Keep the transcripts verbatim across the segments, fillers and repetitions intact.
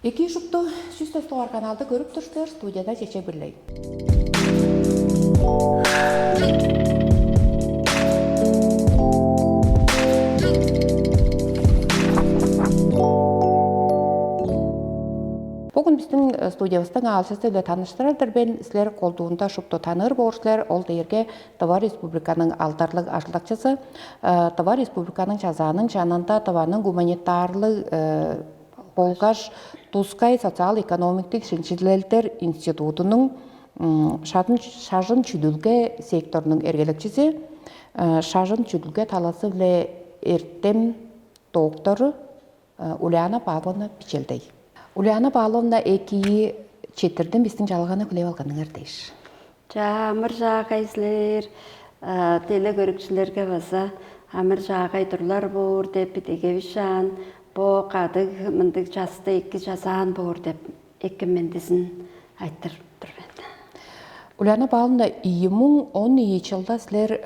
Эки шупту сүс тестугар каналды көрүп тур силер, студияда Чечек Бирлей. Бүгүн биздин студиябыздың аалчысы-биле таныштырар-дыр мен. Силер колдуунда шупту таныыр боор силер. Ол дээрге Тыва Республиканың алдарлыг ажылдакчызы, Тыва Республиканың чазааның чанында Тываның гуманитарлыг болгаш тускай социал-экономиктик шинчилелдер институтунуң шажын чүдүлге секторунуң эргелекчизи, шажын чүдүлге талазы-биле эртем доктору Ульяна Павловна Бичелдей. Ульяна Павловна, экии четирден бистиң чалганы хүлээп алганыңар дээш. Чаа, амыр-чаагай силер, теле көрүкчүлерге база амыр-чаагай турлар боор деп идегевишаан, бо кадыг мындыг часты эки чазаан боор деп эки мендизин айтыр тур мен. Ульяна Павловна, ийи муң он ийи чылда силер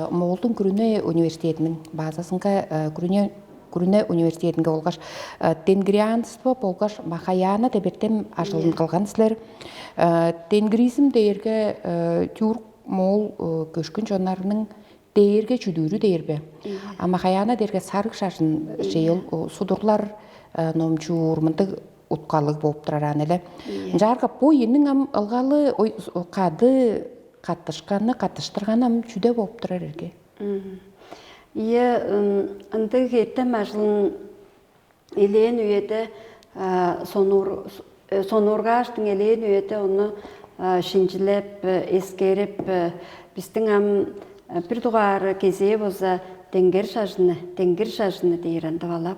Моолдуң күрүне университетиниң базасынга, күрүне күрүне университетинге болгаш денгрианство болгаш махаяна деп эртем ажылын кылган силер. Денгризм дээрге тюрк моол көшкүн чоннарының дээрге чүдүүрү дээр бе? А махаяна дээрге сарыг шажын, шейл судурлар, номчуур мындыг уткалыг болуп турар аан эле. Ынчаарга бо ийиниң ам ылгалы, кады каттышканы, каттыштырганы ам чүде болуп турар эрге? Ийе, ындыг эртем ажылын элээн үеде сонуургааштың, элээн үеде ону шинчилеп, эскерип, бистиң ам бир дугаар кезээ болза, денгер шажыны, денгир шажыны дээр ындывалап.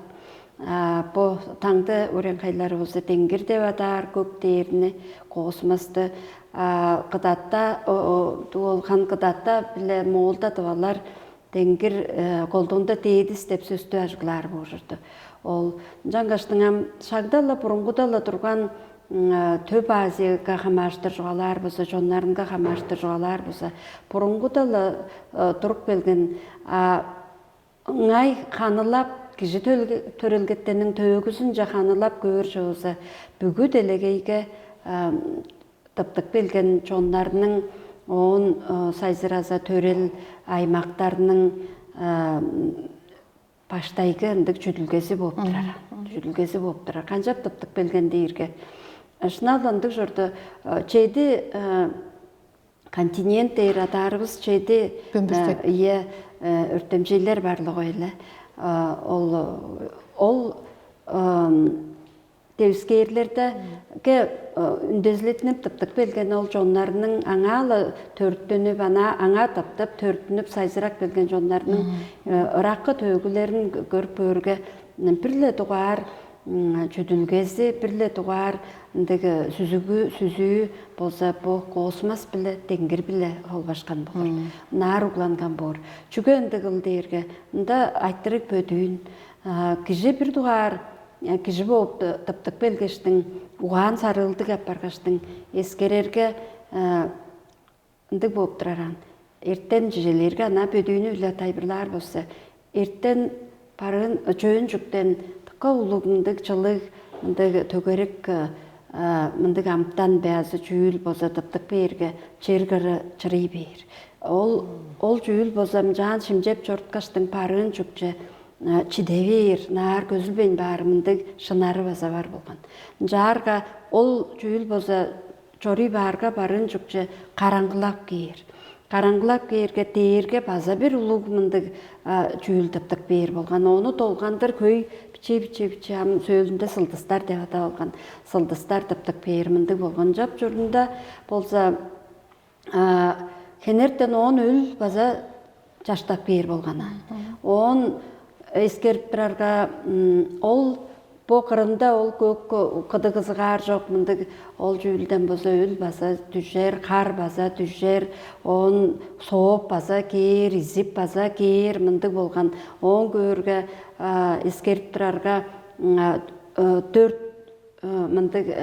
Бо таңды урянхайлары болза, денгир деп адаар көк дээрни, космосту, кыдатта, дуолган кыдатта биле моолда дывалар денгир колдуунда дээдис деп сөстү ажыглаар боор чорду. Ол ынчангаштың ам шагда-ла, бурунгуда-ла турган Төп Азияга хамааштыр чугаалаар болза, чоннарынга хамааштыр чугаалаар болза, бурунгуда-ла туруп келген, а ыңай ханылап, кижи төрелгеттениң төөгүзүнче ханылап көөр чооза, бүгү делегейге тыптып келген чоннарның оон сайзыраза төрел аймактарның баштайгы ындыг чүдүлгези болуп турар. Чүдүлгези болуп турар. Канчап тыптып келген дээрге, шынап ындыг чорду, чеди континент дээр адаарывыс, чеди Бөмбүрсек. Ийе, өртемчейлер барлыгы эле. Ол ол девискээрлердеге үндезилеттинип тыптып келген ол чоннарның аңаа-ла төрүттүнүп, аңаа тыптып төрүттүнүп сайзырап келген чоннарның ыраккы төөгүлерин көрүп көөрге, бир-ле дугаар чүдүлгези, бир-ле дугаар ындыг сүзүгү, сүзүү болза, бо космос биле, деңгир биле холбашкан болур. Ынаар угланган боор. Чүге ындыгыл дээрге, ында айтырыг бөдүүн, кижи бир дугаар кижи бооп тыптып келгештиң, угаан сарыылдыг апаргаштың, эскерерге ындыг бооп турар аан. Эртен чижелээрге, ана бөдүүнү-биле тайылбырлаар болза, эртен барыын чөөн чүктен дыка улуг мындыг чылыг, мындыг төгерик мындыг амтан бе азы чүүл болза тыптып кээрге, чер кыры чырый бээр. Ол ол чүүл болза ынчаан шимчеп чоруткаштың, барыын чүкче чиде бээр, наар көзүлбейн баар мындыг шынары база бар болган. Ынчаарга ол чүүл болза чоруй баарга, барыын чүкче караңгылап кээр. Караңгылап кээрге, дээрге база бир улуг мындыг чүүл тыптып кээр болган. Ону долгандыр хөй биче-биче-биче, ам сөөлүнде сылдыстар деп адап алган. Сылдыстар тыптып кээр мындыг болган. Чап чурунда болза хенертен оон өл база чаштап кээр болганы. Оон эскерип турарга, ол бо кырында ол көк кыдыг кызыгаар чок мындыг, ол чүүлден болза өл база дүжер, кар база дүжер, оон сооп база кээр, изип база кээр мындыг болган. Оон көөрге, эскерип турарга, дөрт мындыг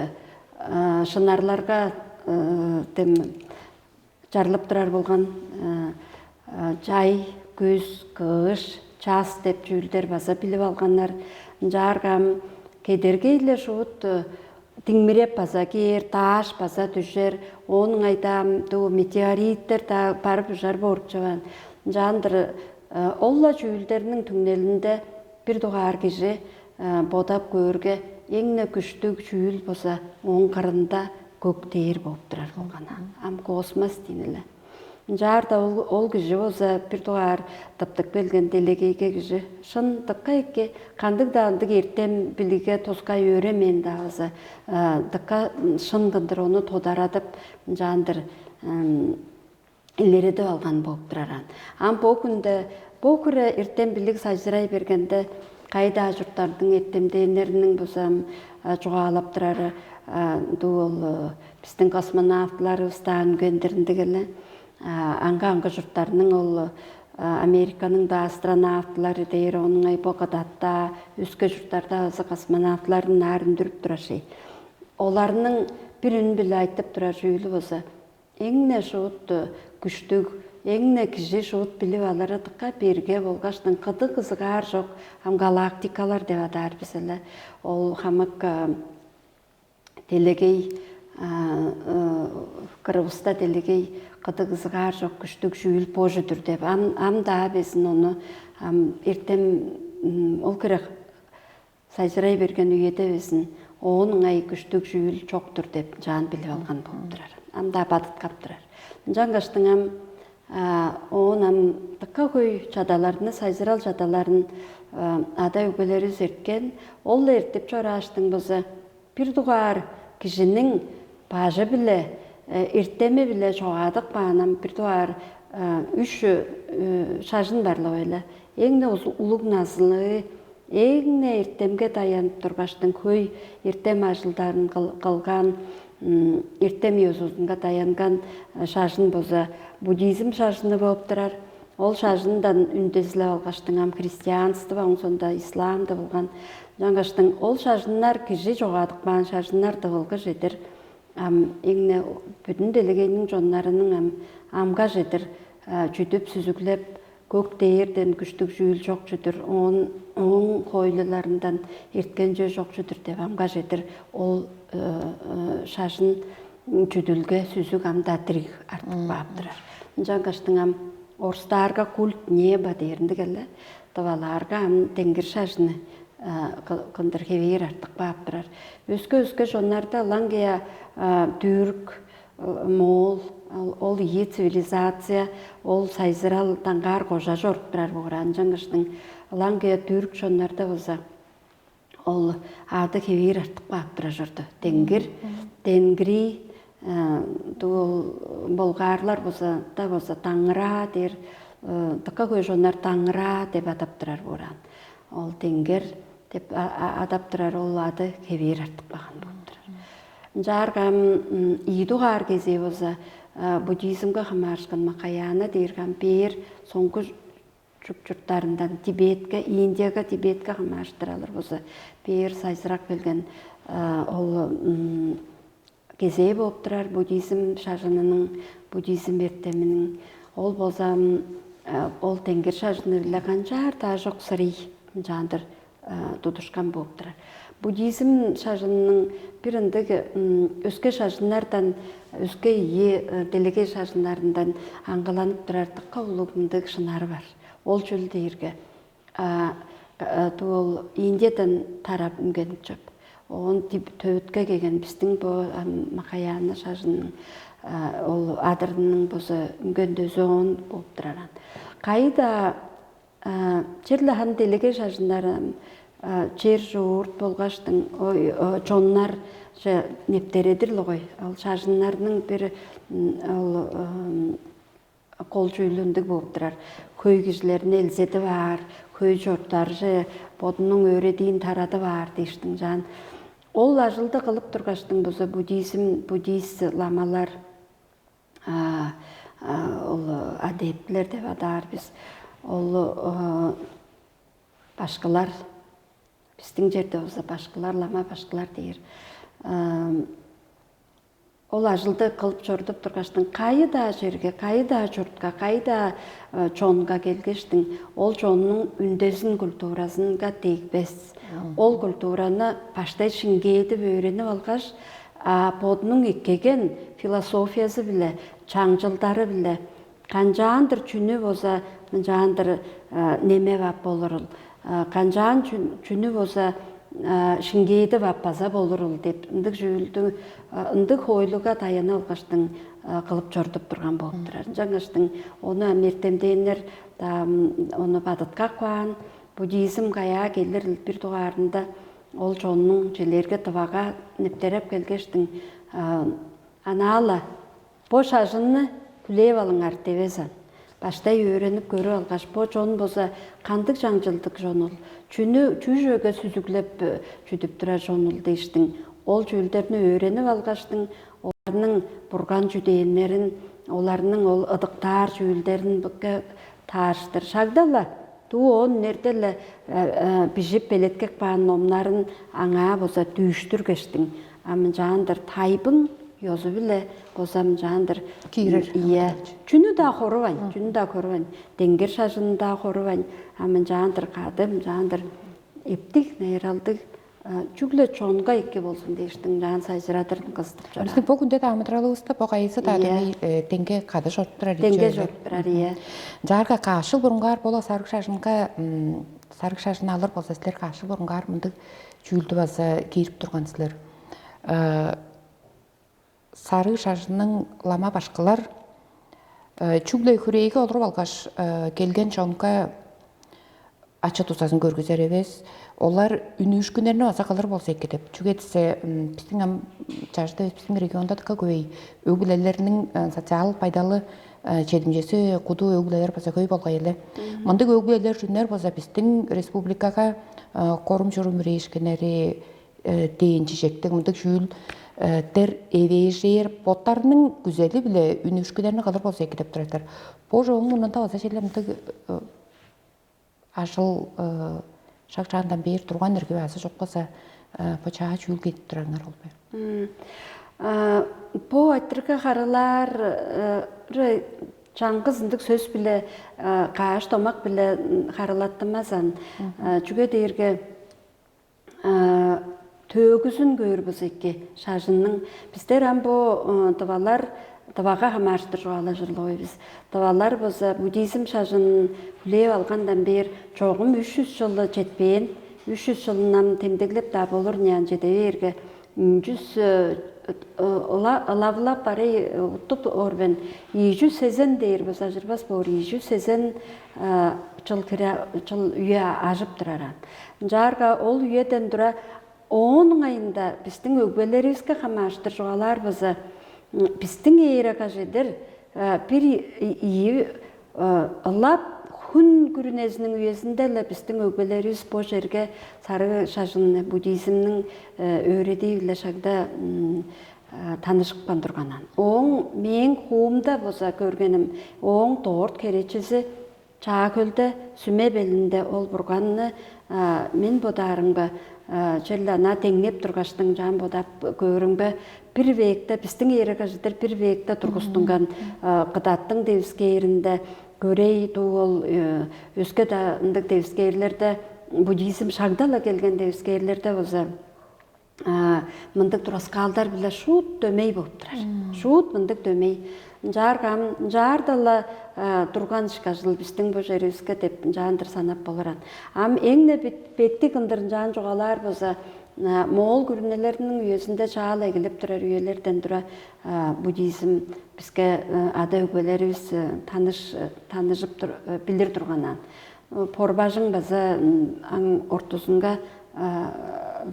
шынарларга тем чарлып турар болган. Чай, күс, кыш, час деп чүүлдер база билип алганнар. Ынчаарга ам кедергей-ле шуут диңмиреп база кээр, дааш база дүжер, оон ыңай-даа ам дуу метеориттер-даа барып ужар бооп чораан. Ынчаандыр ол-ла чүүлдерниң түңнелинде бир дугаар кижи бодап көөрге, эң-не күштүг чүүл болза ооң кырында көк дээр болуп турар болган. Ам космос диин-не. Ынчаарда ол, ол кижи болза бир дугаар тыптып келген делегейге кижи шын дыка эки, кандыг-даа ындыг эртем билигге тускай өөренмээн-даа болза, дыка шын кылдыр ону тодарадып, ынчаандыр илередип алган болуп турар аан. Ам бо хүнде бо хире эртем билиг сайжырай бергенде, кайы-даа чурттарның эртемденнериниң буза чугаалап турары, дуу ол бистиң космонавтларывыс-даа үнгендир ындыг эле. Аңгы-аңгы чурттарның ол Американың-даа астронавтлары дээр, оон ыңай бо кыдатта, өске чурттарда база космонавтларын аар үндүрүп турар шей. Оларның бир үн-биле айтып турар чүүлү болза, эң-не шуут күштүг, эң-не кижи шуут билип алыры дыка берге болгаштың, кыдыг кызыгаар чок, ам галактикалар деп адаар бис эле. Ол хамык делегей, кырывыста делегей кыдыг кызыгаар чок күштүг чүүл бо чүдүр деп. Ам, ам-даа безин ону, ам эртем ол хире сайжырай берген үеде безин оон ыңай күштүг чүүл чок-тур деп ынчаан билип алган болуп турар. Ам-даа бадыткап турар. Ынчангаштың ам оон ам дыка хөй чадаларны, сайжырал чадаларын ада-өгбелеривис эрткен, ол-ла эртип чорааштың база бир дугаар кижиниң бажы-биле, эртеми-биле чогаадып каан ам бир дугаар үш шажын бар-ла ойла. Эң-не улуг назылыы, эң-не эртемге даянып тургаштың, хөй эртем ажылдарын кылган, эртем ёзузунга даянган шажын болза буддизм шажыны болуп турар. Ол шажындан үндезилеп алгаштың ам христианство, оон соонда ислам дывылган. Ынчангаштың ол шажыннар, кижи чогаадып каан шажыннар дывылгы чедир ам эң-не бүдүн делегейниң чоннарының ам амга чедир чүдүп, сүзүглеп, көк дээрден күштүг чүүл чок чүдүр, оон ооң хоойлуларындан эрткен чүве чок чүдүр деп амга чедир ол шажын чүдүлге сүзүг ам-даа дириг артып каап турар. Ынчангаштың ам орустаарга культ неба дээринде келе, тывалаарга ам деңгир шажыны кындыр хевээр артып каап турар. Өске-өске чоннарда ылаңгыя түрк, моол, ол ийи цивилизация, ол сайзырал даңгаар кожа чоруп турар боор. Ынчангаштың ылаңгыя түрк чоннарда болза ол ады хевээр артып каап турар чорду. Деңгир, денгри, дуу болгаарлар болза да болза даңыраа дээр, дыка хөй чоннар даңыраа деп адап турар боор аан. Ол деңгер деп адап турар, ол ады хевээр артып каан болуп турар. Ынчаарга ам ийи дугаар кезээ болза буддизмге хамаарышкан Махаяна дээрге ам бээр соңгу чуп-чурттарындан Тибетке, Индияга, Тибетке хамаарыштыр алыр болза, бээр сайзырак келген ол кезээ болуп турар буддизм шажынының, буддизм эртеминиң. Ол болза ол деңгир шажыны-биле канчаар-даа чок сырый ынчаандыр тудушкан болуп турар. Буддизм шажынының бир ындыг өске шажыннардан, өске ийи делегей шажыннарындан аңгыланып турар дыка улуг ындыг шынары бар. Ол чүл дээрге, дуу ол Индиядан тарап үнгенип чоп. Оон төвүтке келген бистиң бо Махаяна шажынның ол адырының буза үнгендези оон болуп турар аан. Кайы-даа черле хан делегей шажыннары чер-чурт болгаштың чоннар нептередир-ле гой. Ол шажыннарның бир ол кол чүүлү ындыг болуп турар. Хөй кижилерни элзедип аар, хөй чорттарже бодунуң өөредиин тарадып аар дээштиң чаан. Ол ажылды кылып тургаштың буза буддизм, буддист ламалар, ол адептилер деп адаар бис. Ол башкылар, бистиң черде болза башкылар, лама башкылар дээр. ол ажылды кылып чорудуп тургаштың, кайы-даа черге, кайы-даа чуртка, кайы-даа чонга келгештиң, ол чоннуң үндезин культуразынга дегбес. Ол культураны баштай шиңгээдип өөренип алгаш, бодунуң эккеген философиязы-биле, чаңчылдары-биле, канчаандыр чүнү болза мынчаандыр немеп ап болурул, канчаан чүнү болза шиңгээдип ап база болурул деп ындыг чүүлдү, ындыг хоойлуга даянып алгаштың кылып чорудуп турган болуп турар. Ынчангаштың ону ам эртемдээннер ону бадыткап каан, буддизм каяа келир бир дугаарында ол чоннуң челерге дывага нептереп келгештиң, анаала бо шажынны хүлээп алыңар девезен. Баштай өөренип көрүп алгаш, бо чон болза кандыг чаңчылдыг чонул, чүнү чүжөге сүзүглеп чүдүп турар чонул дээштиң. Ол чүүлдерни өөренип алгаштың, оларның бурган чүдээннерин, оларның ол ыдыктаар чүүлдерин бикке таарыштыр. Шагдала дуу оон үнерде-ле бижип белеткеп каан номнарын аңаа база дүүштүргештиң, а мынчаандыр тайбың ёзу-биле база мынчаандыр Киирер. Ийе. Чүнү-даа хорувайн, чүнү-даа хорувайн, деңгер шажыны-даа хорувайн, а мынчаандыр кады, мынчаандыр эптиг, найыралдыг, чүгле чонга эки болзун дээштиң, мынчаан сайжырадырын кызытып чораар. Бистиң бо күнде дамыдыралывыста бо кайызы-даа Ийе. Деңге кады чоруп турар Деңге чорудуп турар, ийе. Жаарга каашыл бурунгаар бола сарыг шажынга сарыг шажын алыр болза, силер каашыл бурунгаар мындыг чүүлдү база киирип турган силер. Сарыг шажынның лама башкылар чүгле хүрээге олуруп алгаш келген чонга ачы дузазын көргүзер эвес. Олар үнүүшкүннерни база кылыр болза эки деп. Чүге десе бистиң ам чажыда бистиң регионда дыка көй өг-бүлелерниң социал пайдалы чедимчеси куду өг-бүлелер база көй болгай эле. Мындыг өг-бүлелер жүннер база бистиң республикага корум-чурум үрээшкиннери дээн чижектиг мындыг чүүл дер эвээжээр боттарының күзели-биле үнүүшкүлерни кылыр болза эки деп турар. Бо чогуң мурнунда база черле мындыг ажыл шак чаандан бээр турган эрге азы чок болза бо чаа чүүл кедип турарыңар ол бе? Бо айтырга харылаар чаңгыз ындыг сөс биле кааш домак биле харылаттымазан. Чүге дээрге төөгүзүн көөр бис эки шажынның. Бистер ам бо дывалар дывага хамаарыштыр чугаалажырлыгой бис. Дывалар болза буддизм шажынын хүлээп алгандан бээр чогум үч жүз чылы четпээн, үч жүз чылын ам демдеглеп-даа болур няан чеде бээрге, үн чүс ылавылап барый уттуп оор мен. Ийи чүс сезен дээр база ажырбас боор, ийи чүс сезен чыл кире чыл үе ажып тураран. Ынчаарга ол үеден тура оон ыңайында бистиң өгбелеривиске хамааштыр чугаалаар база бистиң ээрага чедер бир ийи ылап хүн күрүнезиниң үезинде-ле бистиң өгбелеривис бо черге сарыг шажынны буддизмниң өөредии-биле шагда танышыпкан турганан. Ооң мээң хуумда база көргеним, ооң дорт херечизи Чаа хөлде сүме белинде ол бурганны мен бодаарымга черле ана деңнеп тургаштың чаан бодап көөрүмге бир векте бистиң ээрегежидер бир векте тургустунган кыдаттың девискээринде көрей дуу ол өске да ындыг девискээрлерде буддизм шагда-ла келген девискээрлерде болза мындыг тураскаалдар биле шуут дөмей болуп турар. Шуут мындыг дөмей. Ынчаарга ам ынчаардала турган ышкажыл бистиң бо черивиске деп ынчаандыр санап болуран. Ам эң-не беттиг ындыр ынчаан чугаалаар болза, моол күрүнелериниң үезинде чаал эгилип турар үелерден тура буддизм биске ада өгбелеривис таныш таныжып тур билир турганан. Порбажың база аң ортузунга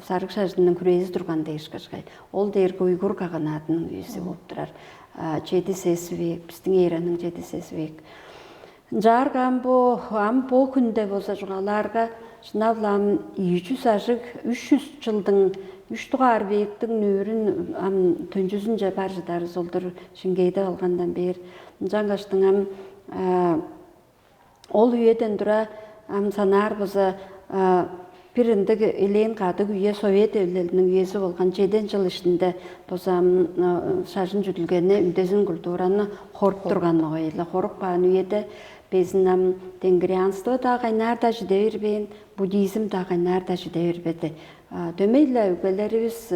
сарыг шажынның хүрээзи турган дээш кашкай. Ол дээрге уйгур каганаадының үези болуп турар. Чеди сес век, бистиң эраның чеди сес век. Ынчаарга ам бо ам бо хүнде болза чугаалаарга шынап-ла ам ийи чүс ажыг үч чүс чылдың үч дугаар вектиң нүүрүн ам төнчүзүнче бар чыдары солдур шиңгээдип алгандан бээр. Ынчангаштың ам Ол үеден тура ам санаар база а, бир ындыг элээн кадыг үе, Совет Эвилелиниң үези болган чеден чыл иштинде база шажын чүдүлгени, үндезин культураны хоруп турган огай эле. Хоруп каан үеде безин ам денгрианство-даа кайнаар-даа чиде бербээн, буддизм-даа кайнаар-даа чиде бербеди. Дөмей-ле өгбелеривис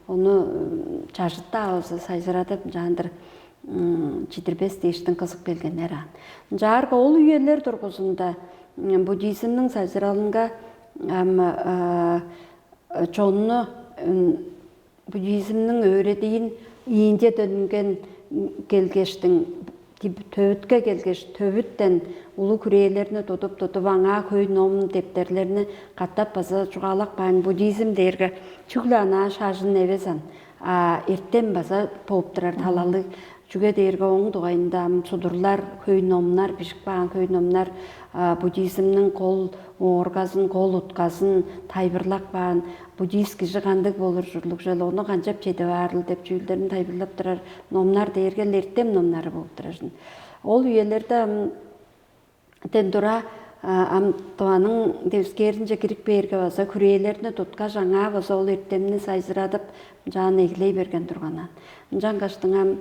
ону чажыт-даа болза сайзырадып, ынчаандыр чидирбес дээштиң кызып келгеннер аан. Ынчаарга ол үелер дургузунда буддизмниң сайзыралынга ам чонну буддизмниң өөредиин Индиядан үнген келгештиң, төвүтке келгеш, төвүттен улуг хүрээлерни тудуп-тудуп, аңаа хөй ном, дептерлерни катап база чугаалап каан. Буддизм дээрге чүгле анаа шажын эвес аан, а эртем база бооп турар талалыг. Чүге дээрге ооң дугайында ам судурлар, хөй номнар, бижип каан хөй номнар буддизмниң кол ооргазын, кол утказын тайылбырлап каан. Буддист кижи кандыг болур ужурлуг чүвел, ону канчап чедип аарыл деп чүүлдерин тайылбырлап турар номнар дээрге эртем номнары болуп турар. Ол үелерде ам ден тура ам Тываның девискээринче кирип бээрге база хүрээлерни туткаш, аңаа база ол эртемни сайзырадып, ынчаан эгелей берген турган аан. Ынчангаштың ам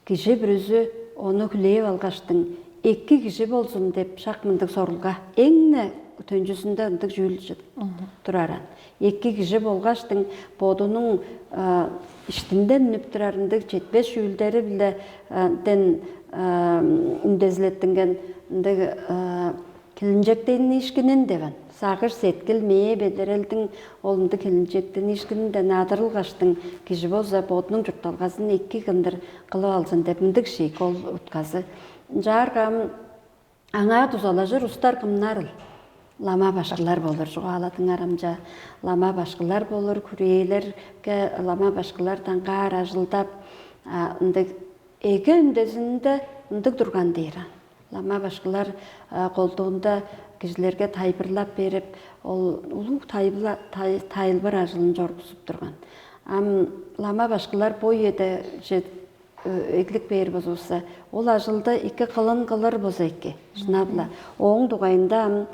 кижи бүрүзү ону хүлээп алгаштың, эки кижи болзун деп шак мындыг сорулга эң-не төнчүзүнде ындыг чүүл турар аан. Эки кижи болгаштың, бодунуң иштинден үнүп турар ындыг четпес чүүлдери-биле ден үндезилеттинген ындыг хилинчектениишкинин деп аан. Сагыш-сеткил, мээ-бедерелдиң ол ындыг хилинчектениишкининден адырылгаштың, кижи болза бодунуң чуртталгазын эки кылдыр кылып алзын деп мындыг шик ол утказы. Ынчаарга ам аңаа дузалажыр улустар кымнарыл? Лама башкылар болур, чугааладыңар амча. Лама башкылар болур, хүрээлерге лама башкылардан каар ажылдап, ындыг эге үндезинде ындыг турган дээр аан. Лама башкылар колдуунда кижилерге тайылбырлап берип, ол улуг тайылбырлар ажылын чоргузуп турган. Ам лама башкылар бо үеде эглип бээр болзувусса, ол ажылды эки кылын кылыр болза эки, шынап-ла. Ооң дугайында ам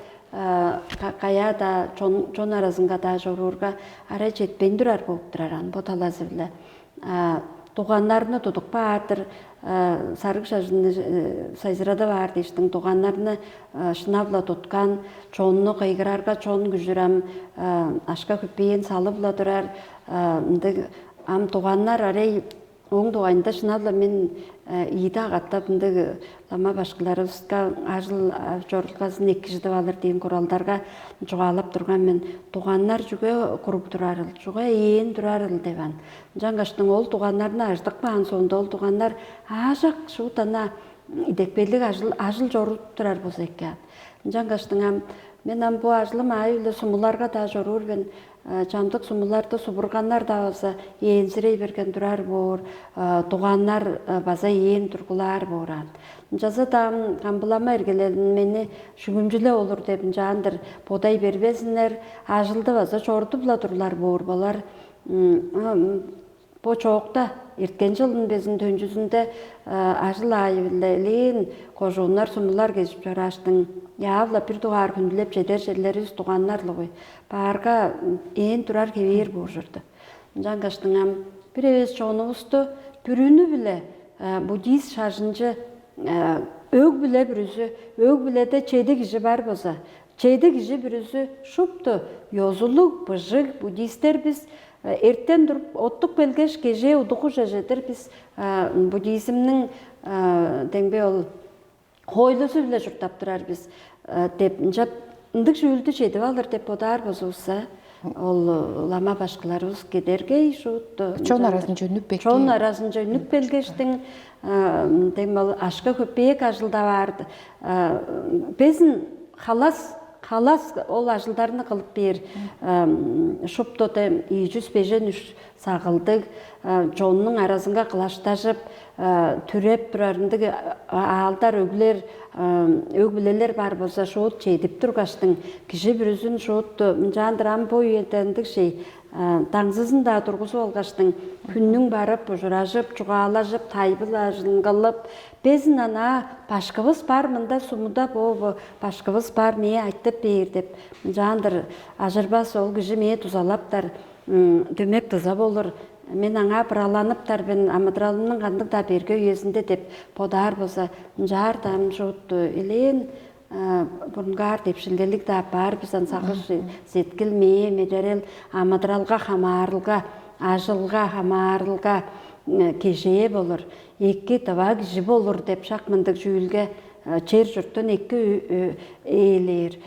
каяа-даа, чон аразынга-даа чоруурга арай четпейн турар болуп турар аан, бо талазы-биле. Дуганнарны тудуп каар-дыр, сарыг шажынны сайзырадып аар дээштиң, дуганнарны шынап-ла туткан, чонну кыйгырарга чон күжүр ам, акша-көпеен салып-ла турар, ындыг. Ам дуганнар арай ооң дугайында шынап-ла мен ийи-даа катап ындыг лама башкыларывыска ажыл чорудулгазын экижидип алыр дээн куралдарга чугаалап турган мен. Дуганнар чүге куруг турарыл, чүге ээн турарыл деп аан. Ынчангаштың ол дуганнарны ажыдып каан соонда, ол дуганнар аажок шуут ана идепкейлиг ажыл, ажыл чорудуп турар болза эки аан. Ынчангаштың ам мен ам бо ажылым аайы-биле сумуларга-даа чоруур мен, чамдык сумуларда субурганнар-даа база ээнзирей берген турар боор, дуганнар база ээн тургулаар боор аан. Ынчалза-даа ам камбылама эргелелин мени шүгүмчүлеп олур деп ынчаан-дыр бодай бербезиннер, ажылды база чорудуп-ла турлар боор болар. Бо чоокта, эрткен чылдың безин төнчүзүнде ажыл аайы-биле элээн кожууннар, сумулар кезип чорааштың, яап-ла бир дугаар хүндүлеп чедер черлеривис дуганнар-ла болгай. Баарга ээн турар хевээр боор чорду. Ынчангаштың ам бир эвес чонувусту бүрүнү-биле буддист шажынчы өг-бүле бүрүзү, өг-бүледе чеди кижи бар болза, чеди кижи бүрүзү шупту ёзулуг, быжыг буддистер бис. Эртен туруп, оттуп келгеш, кежээ удугуже чедир бис буддизмниң демги ол хоойлузу-биле чурттап турар бис деп, ынчап ындыг чүүлдү чедип алыр деп бодаар болзувусса, ол лама башкыларывыс кедергей шуут. Чон аразынче үнүп, чон аразынче үнүп келгештиң, дем ол акша-көпеек ажылдап аар. Безин халас, халас ол ажылдарны кылып бээр. Шупту дем ийи чүс бежен үш сагылдыг, чоннуң аразынга кылаштажып, түреп турар ындыг аалдар, өглер, өг-бүлелер бар болза, шуут чедип тургаштың, кижи бүрүзүн шуут мынчаандыр ам бо үеде ындыг шей, даңзызын-даа тургузуп алгаштың, хүннүң барып, ужуражып, чугаалажып, тайбыл ажылын кылып, безин анаа башкывыс бар мында сумуда, бо башкывыс бар, мээ айтып бээр деп, ынчаандыр ажырбас ол кижи мээ дузалаптар, дөмек дыза болур. Мен аңаа быраланыптар мен, амыдыралымның кандыг-даа берге үезинде деп бодаар болза, ынчаар даам шуут элээн бурунгаар депшилделиг-даа апаар бис ан сагыш, сеткил, мээ, медерел, амыдыралга хамаарылга, ажылга хамаарылга кежээ болур, эки дыва кижи болур деп шак мындыг чүүлге чер чурттун эки ээлээр,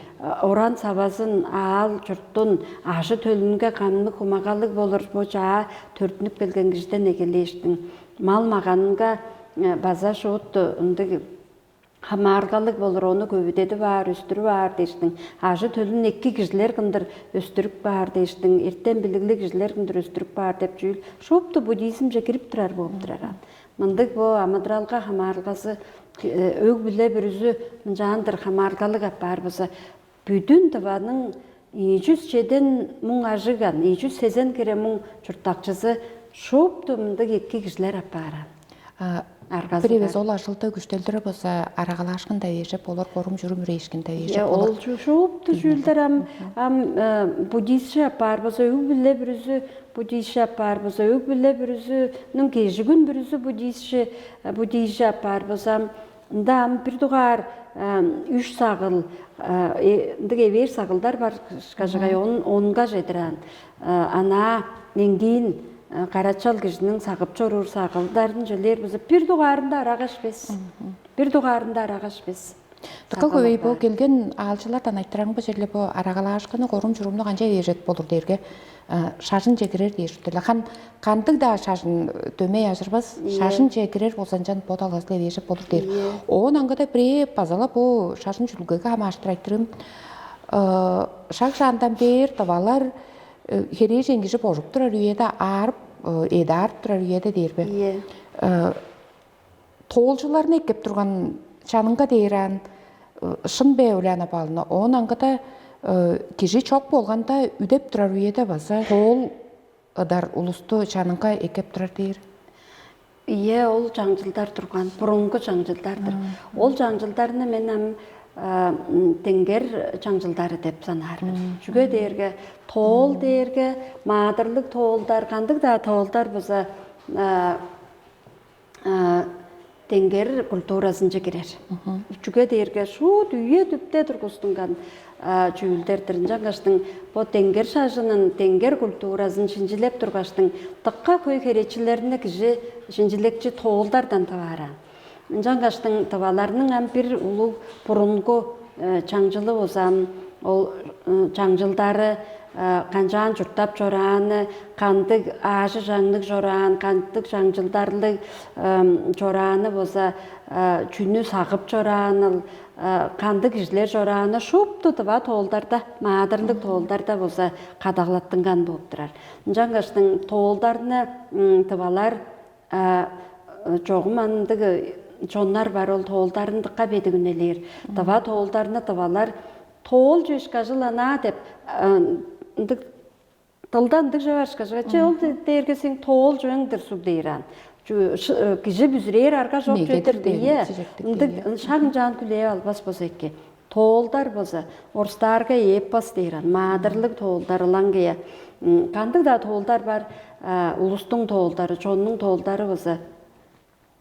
оран савазын, аал чурттун, ажы төлүнге камныг хумагалыг болур бо чаа төрүттүнүп келген кижиден эгелээштиң, мал маганынга база шуут ындыг хамааргалыг болур, ону көвүдедип аар, өстүрүп аар дээштиң, ажы төлүн эки кижилер кындыр өстүрүп баар дээштиң, эртен билиглиг кижилер кындыр өстүрүп баар деп чүүл шупту буддизмче кирип турар болуп турар. Мындыг бо амыдыралга хамаарылгазы өг-бүле бүрүзү мынчаандыр хамааргалыг апаар болза, бүдүн дываның ийи чүс чеден муң ажыган, ийи чүс сезен хире муң чурттакчызы шупту мындыг эки кижилер апаар. Аргазы Бир эвес ол ажылды күштелдире болза, арагалаашкын да вежеп болор, корум-чурум үрээшкин да вежеп Е, болор. Ол чу- шуупту чүүлдер ам ам э, буддистче апаар болза, өг-бүле бүрүзү буддистче апаар болза, өг-бүле бүрүзүнүң кежигүн бүрүзү буддистче э, буддистче апаар болза, ам ында ам бир дугаар э, үш сагыл э, э, ындыг эвээр сагылдар бар, кажагай он онга чедираан. Э, Анаа эңдиин э, карачал кижиниң сагып чоруур сагылдарын чөлээр биза бир дугаарында арагаш бес. Бир дугаарында арагаш бес. Дыка көбей бо келген аалчылардан айтыраңбы черле бо арагалаашкыны, корум-чурумну канча ээжет болур дээрге, э, шажынче кирер дээш эле. Хан кандыг-даа шажын дөмей ажырбас, Ийе. Шажынче кирер болза ынчан бо далгазы-ла ээжет болур дээр. Ийе. Оон аңгыда бирээ базала бо шажын чүдүлгеге хамааштыр айтырым. Э, Шаг шаандан бээр дывалар э, херээжен кижи божуп турар үеде аарып, э, эдаарып турар үеде дээрбе. Ийе. Э, Тоолчуларны эккеп турган чанынга дээр аан, э, шын бе, Ульяна Павловна? Оон аңгыда э, кижи чок болганда үдеп турар үеде база тоол ыдар улусту чанынга эккеп турар дээр. Ийе, ол чаңчылдар турган, бурунгу чаңчылдар-дыр. Ол чаңчылдарны мен ам а, м, деңгер чаңчылдары деп санаар мен. Чүге дээрге тоол дээрге маадырлыг тоолдар, кандыг-даа тоолдар база а, а, деңгер культуразынче кирер. Чүге дээрге шуут үе дүпте тургустунган а, чүүлдер-дир. Ынчангаштың бо деңгер шажынын, деңгер культуразын шинчилеп тургаштың, дыка хөй херечилерни кижи шинчилекчи тоолдардан таваара. Ынчангаштың тываларның ам бир улуг бурунгу э, чаңчылы болзам, ол э, чаңчылдары э, канчаан чурттап чорааны, кандыг аажы-чаңныг чораан, кандыг чаңчылдарлыг эм, чорааны болза, э, чүнү сагып чорааныл, э, кандыг кижилер чорааны шупту тыва тоолдарда, маадырлыг тоолдарда болза кадагалаттынган болуп турар. Ынчангаштың тоолдарны м, тывалар а, чогум андыг э, чоннар бар, ол тоолдарын дыка бедик үнелээр. Дыва тоолдарны тывалар тоол чүвеш кажыл анаа деп а, ындыг дылда ындыг же бар ышкажыга че ол де- дээрге сен тоол чүвең-дир суг дээр аан. Чү- шы- э, Кижи бүзүрээр арга чок Мегедир чүве-дир дээр, бие. Чижектиг Ындыг бие. Шак ынчаан күлээп албас болза эки. Тоолдар болза орустаарга эпос дээр аан, маадырлыг тоолдар ылаңгыя. М, Кандыг-даа тоолдар бар, а, улустуң тоолдары, чоннуң тоолдары болза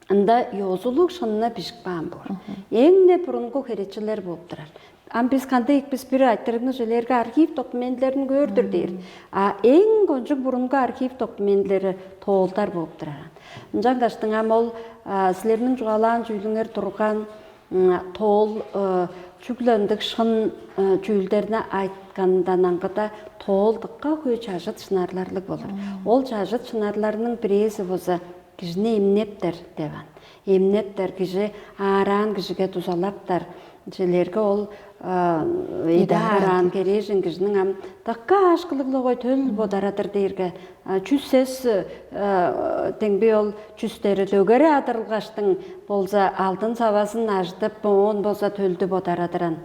ында ёзулуг шынны бижип каан боор. Эң-не бурунгу херечилер болуп турар. Ам бис кандыг бис бир айтырыгны желээрге архив документилерин көөр-дүр дээр. А эң кончуг бурунгу архив документилери тоолдар болуп турар. Ынчангаштың ам ол а, силерниң чугаалаан чүүлүңер турган м, тоол э, чүгле ындыг шын э, чүүлдерни айткандан аңгыда тоол дыка хөй чажыт шынарларлыг болур. Ол чажыт шынарларның бирээзи болза кижини эмнептер деп ан. Эмнептер кижи аараан кижиге дузалаптар. Жилерге ол э, эде Эдаар аараан керээжин кижиниң ам дыка аашкылыглыгой төл бодарадыр дээрге а, чүс сес э, деңби ол чүстери дөгере адырылгаштың болза алдын савазын ажыдып, оон болза төлдү бодарадыран.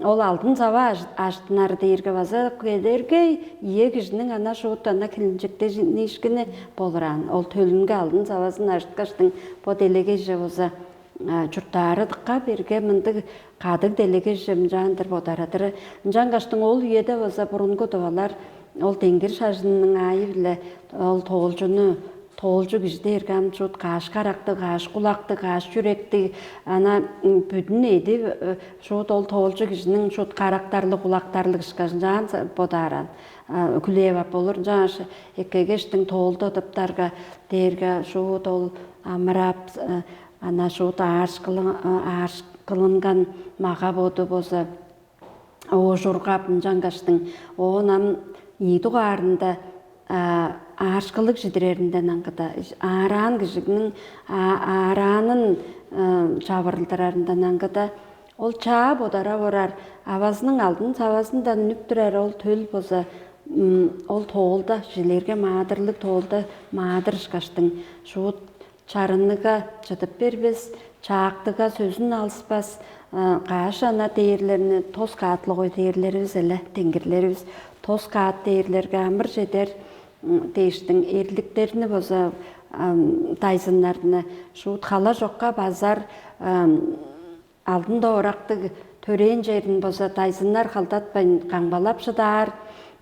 Ол алдын сава ажыттынары дээрге база кедергей ие кижиниң ана шуут ана хилинчектениишкини болураан. Ол төлүнге алдын савазын ажыткаштың бо делегейже база чурттаары дыкка берге мындыг кадыг делегейже мынчаандыр бодарадыры. Ынчангаштың ол үеде база бурунгу дывалар ол деңгир шажынының аайы-биле ол тоолчуну тоолчу кижи дээрге ам шуут каш карактыг, каш кулактыг, каш чүректиг, ана бүдүн эди шуут ол тоолчу кижиниң шуут карактарлыг, кулактарлыг ышкажынчаан бодааран күлээп ап болур. Ынчангаш эккегештиң тоолду ыдыптарга дээрге шуут ол амырап, ана шуут аарышкылынган мага боду болза оожургап ынчангаштың оон ам ийи дугаарында аарышкылыг чидиреринден аңгыда, аараан кижиниң аараанын чавырылдырарындан аңгыда, ол чаа бодара орар авазының алдын савазындан үнүп турар ол төл болза ол тоолда, жилерге маадырлыг тоолда маадыр ышкаштың шуут чарынныга чыдып бербес, чаактыга сөзүн алыспас, каш ана дээрлерни тос каатлыгой дээрлеривис эле, деңгирлеривис тос каат дээрлерге амыр чедер дээштиң эрликтерни база дайзыннарны шуут хала чокка базар алдын доорактыг төрээн черин база дайзыннар халдатпайн камгалап шыдаар,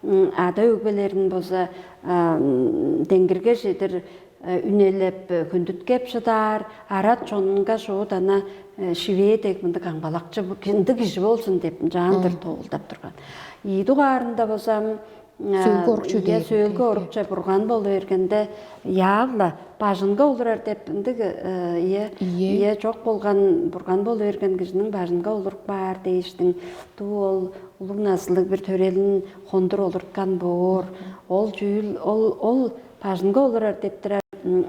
ада өгбелерин база деңгирге чедир үнелеп хүндүткеп шыдаар, арат чонунга шуут ана шивээ дег мындыг камгалакчы ындыг кижи болзун деп ынчаандыр тоолдап турган. Ийи дугаарында база сөөлгү орукче Ийе, сөөлгү орукче бурган болу бергенде яавла бажынга олурар деп ындыг ие Ийе. Ие чок болган бурган болу берген кижиниң бажынга олуруп каар дээштиң дуу ол улуг назылыг бир төрелин хондур олурткан боор. Ол чүүл ол ол бажынга олурар деп турар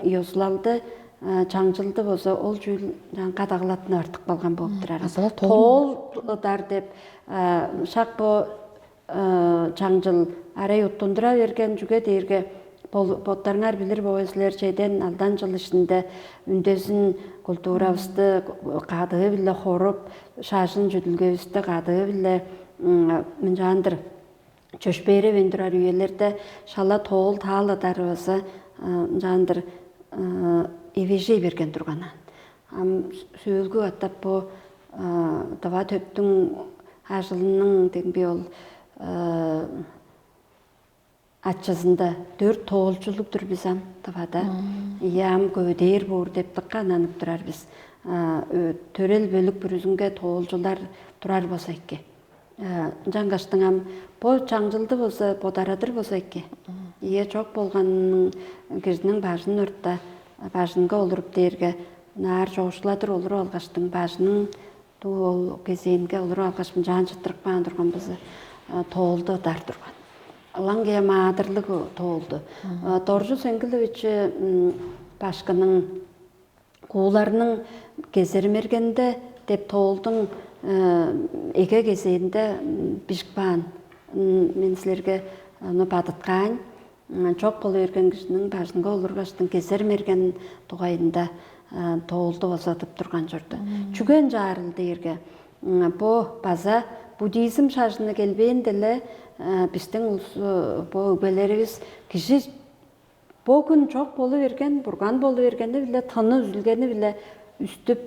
ёзулалды чаңчылды болза ол чүүл кадагалаттынып артып калган болуп турар. Азала тоол Тоол ыдар деп шак бо чаңчыл арай уттундура берген чүге дээрге боттарыңар билир боор силер чеден алдан чыл ишинде үндезин культурабызды кадыы-биле хоруп, шажын чүдүлгевисти кадыы-биле мынчаандыр чөпшээревейн турар үелерде шала тоол тааладарывызы мынчаандыр эвежей берген турган. Ам сөөлгү катап бо дыва төптүң ажылының деңби ол ачызында дөрт тоолчулуг-дур бис ам Тывада. Ийе, ам көвүдээр боор деп дыкка ананып турар бис. Төрел бөлүк бүрүзүнге тоолчулар турар болза эки. Ынчангаштың ам бо чаңчылды болза бодарадыр болза эки. Ийе, чок болган кижиниң бажын орта бажынга олуруп дээрге наар чоокшуладыр олуруп алгаштың бажының Дуу ол кезээнге олуруп алгаш мынчаан чыттырып каан турган база тоолду ыдар турган. Ылаңгыя маадырлыг тоолду. Доржу Сеңгилович башкының кууларның кезер мергенде деп тоолдуң эге кезээнде бижип каан. Мен силерге ону бадыткаайн. Чок болу берген кижиниң бажынга олургаштың кезер мерген дугайында тоолду база тып турган чорду. Чүген чаарыл дээрге бо база буддизм шажыны келбээн деле биздин улус бо өгбелерибиз кижи бо күн чок болу берген, бурган болу бергени биле тыны үзүлгени биле үстүп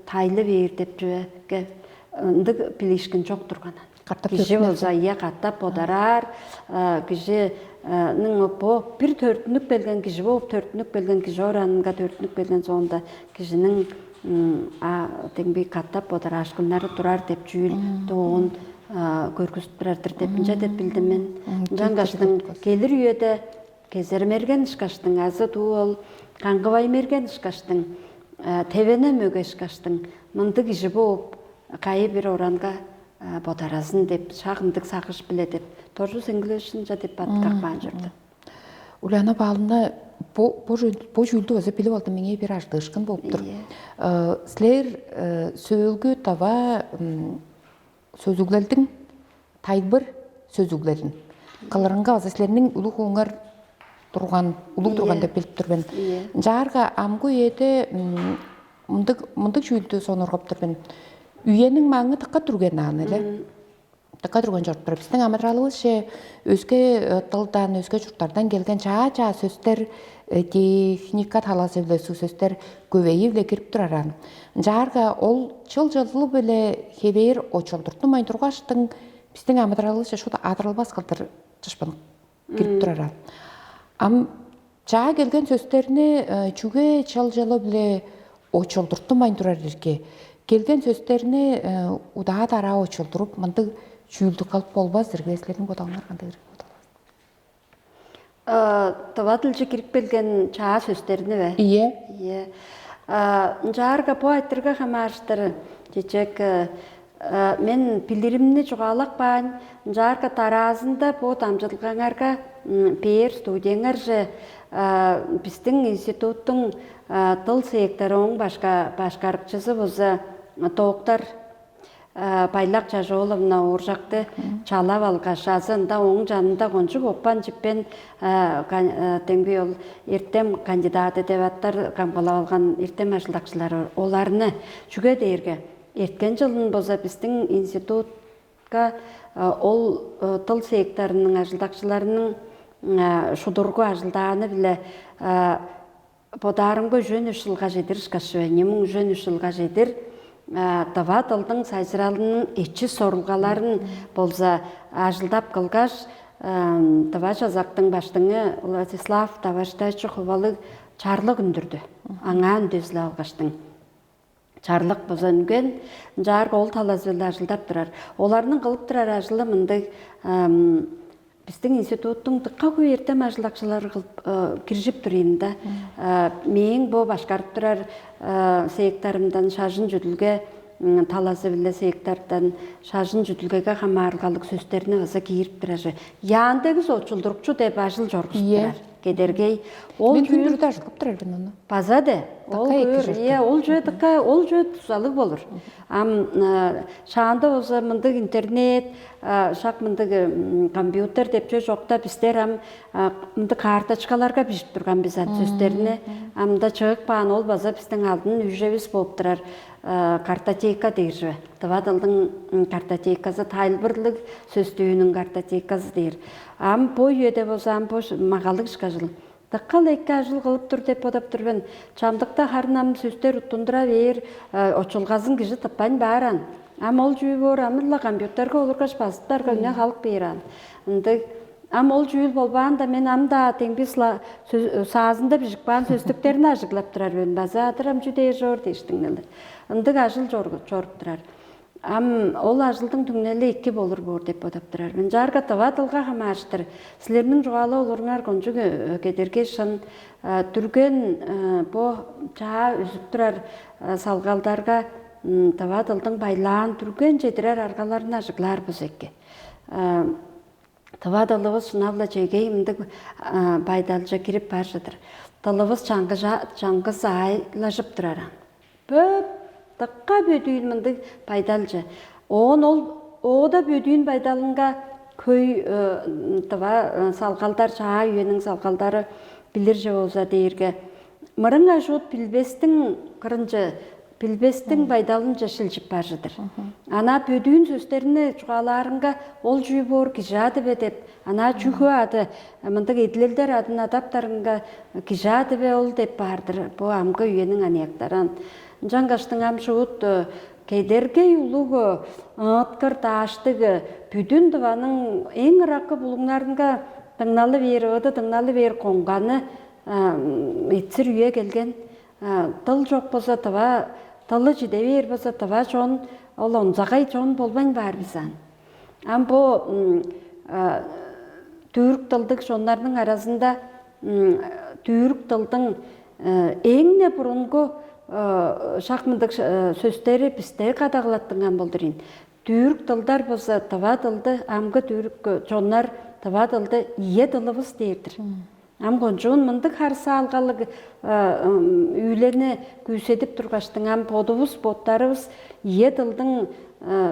тайлы бээр деп чүвеге ындыг билиишкин чок турган. Катап Кижи төрүттүнер болза ийе катап бодараар, кижиниң бо бир төрүттүнүп келген кижи болуп төрүттүнүп келген кижи оранынга төрүттүнүп келген соонда кижиниң а теңби катап бодараашкыннары турар деп чүүл доон көргүзүп турар-дыр деп ынча деп билдим мен. Ынчангаштың келир үеде кезер мерген ышкаштың азы дуу ол каңгывай мерген ышкаштың тевене мөге ышкаштың мындыг кижи бооп кайы бир оранга бодаразын деп шак ындыг сагыш биле деп Торжу Сеңгилевич ынча деп бат какпаан чорду. Ульяна Павловна бо бо чүүлдү база билип алдым меңээ бир ажыдыышкын болуптур. Силер сөөлгү дава сөзүглелдиң тайылбыр сөзүглелин кылырынга база силерниң улуг хууңар турган улуг турган деп билип тур мен. Ынчаарга амгы үеде мындыг мындыг чүүлдү сонургап тур мен. Үениң маңы тыкка түрген аан эле. Тыкка түрген чоруп турар. Биздин амыдыралыбызче өске дылдан, өске чурттардан келген чаа-чаа сөстер, техника талазы-биле сөстер көбейи-биле кирип турар аан. Ынчаарга ол чыл-чылы-биле хевээр очулдуртунмайн тургаштың, биздин амыдыралыбызче шуут адырылбас кылдыр чышпын кирип турар аан. Ам чаа келген сөстерни чүге чыл-чылы-биле очулдуртунмайн турар ирги? Келген сөстерни удаа-дараа очулдуруп, мындыг чүүлдү кылып болбас ирги. Силерниң бодалыңар кандыг ирги бодалыңар? Тыва дылче кирип келген чаа сөстерни бе? Ийе. Ийе. Ынчаарга бу айтырга хамаарыштыр чечек мен билиримни чугаалап каайн, ынчаарга дараазында бу дамчыдылгаңарга бээр студияңарже биздиң институттуң дыл сектору, ооң башка башкарыкчызы буза доктор Байлак Чажооловна Ооржакты чалап алгаш, азы ында ооң чанында кончуг оппан чиппен демги ол эртем кандидаты деп аттар камгалап алган эртем ажылдакчылары оларны чүге дээрге эрткен жылын болза биздин институтка ол тыл секторунун ажылдакчыларынын шудургу ажылдааны биле бодаарымга үжен үш жылга чедир ышкаш чүве, немиң үжен үш жылга чедир дыва дылдың сайзыралының эчи сорулгаларын болза ажылдап кылгаш, дыва чазактың баштыңы Владислав Даваштайчы хувалыг чарлык үндүрдү. Аңаа үндезилип алгаштың. Чарлык база үнген, ынчаарга ол талазы-биле ажылдап турар. Оларның кылып турар ажылы мындыг биздин институттуң дыка хөй эртем ажылдакчылары кылып киржип тур ийин да. Мээң бо башкарып турар секторумдан шажын чүдүлге талазы-биле сектордан шажын чүдүлгеге хамаарылгалыг сөстерни база киирип турар. Яндекс очулдурукчу деп ажыл чоргузуп турар. Кедергей. Ол Мен чүүл- хүндүрдү ажыглап турар мен ону. База де. Ол Дыка эки көөр, чорду. Ие, ол чүве дыка, ол чүве тузалыг болур. Ам э, шаанда болза мындыг интернет, э, шак мындыг м, компьютер деп чүве чокта бистер ам э, мындыг карточкаларга бижип турган биз ат сөстерни. Амда чыгып каан ол база биздин алдын үжевис болуп турар э, картотека дээр чүве. Дыва дылдың м, картотекасы, тайлбырлыг сөстүүнүң картотекасы дээр. Ам бо үеде болза ам бо магалыг ышкажыл. Дыка-ла эки ажыл кылып тур деп бодап тур мен. Чамдыкта харын ам сөстер уттундура бээр, очулгазын кижи тыппайн баар аан. Ам ол чүү боор, амыр-ла компьютерге олургаш базыптарга үне халык бээр аан. Ындыг ам ол чүүл болбаанда мен ам-даа демги саазында бижип каан сөстүктерни ажыглап турар мен. База адыр ам чүү дээр чоор дээштиңнелер. Ындыг ажыл чоргу- чоруп турар. Ам ол ажылдың түңнели эки болур боор деп бодап турар мен. Ынчаарга тыва дылга хамаарыштыр силерниң чугаалап олуруңар кончуг кедерге шын дүрген бо чаа үзүп турар салгалдарга тыва дылдың байлаан дүрген чедирер аргаларын ажыглаар бис эки. Тыва дылывыс шынап-ла чегей мындыг байдалче кирип бар чыдыр. Дылывыс чаңгыжа чаңгыс аайлажып турар. Бөп дыкка бөдүүн мындыг байдалче. Оон ол оода бөдүүн байдалынга хөй дыва салгалдар, чаа үениң салгалдары билирже болза дээрге мырыңай шуут билбестиң кырынче билбестиң байдалынче шилчип бар чыдыр. Ана бөдүүн сөстерни чугаалаарынга ол чүү боор кижаады бе деп, ана чүхү ады мындыг эдилелдер адын адаптарынга кижаады бе ол деп баардыр бу амгы үениң аныяктаран. Ынчангаштың ам шуут кедергей улуг ыыткыр дааштыг бүдүн дываның эң ыраккы булуңнарынга дыңналы бээр ыыды дыңналы бээр коңганы итсир үе келген. Дыл чок болза тыва, дылы чиде бээр болза тыва чон ол онзагай чон болбайн баар бис аан. Ам бо түрк дылдыг чоннарның аразында түрк дылдың эң-не бурунгу шак мындыг сөстери бисте кадагалаттынган болдур ийин. Түрк дылдар болза тыва дылды амгы түрк чоннар тыва дылды ийе дылыбыз дээр-дир. Ам кончуун мындыг харысаалгалыг үүлени күүседип тургаштың ам бодувус боттарывыс ийе дылдың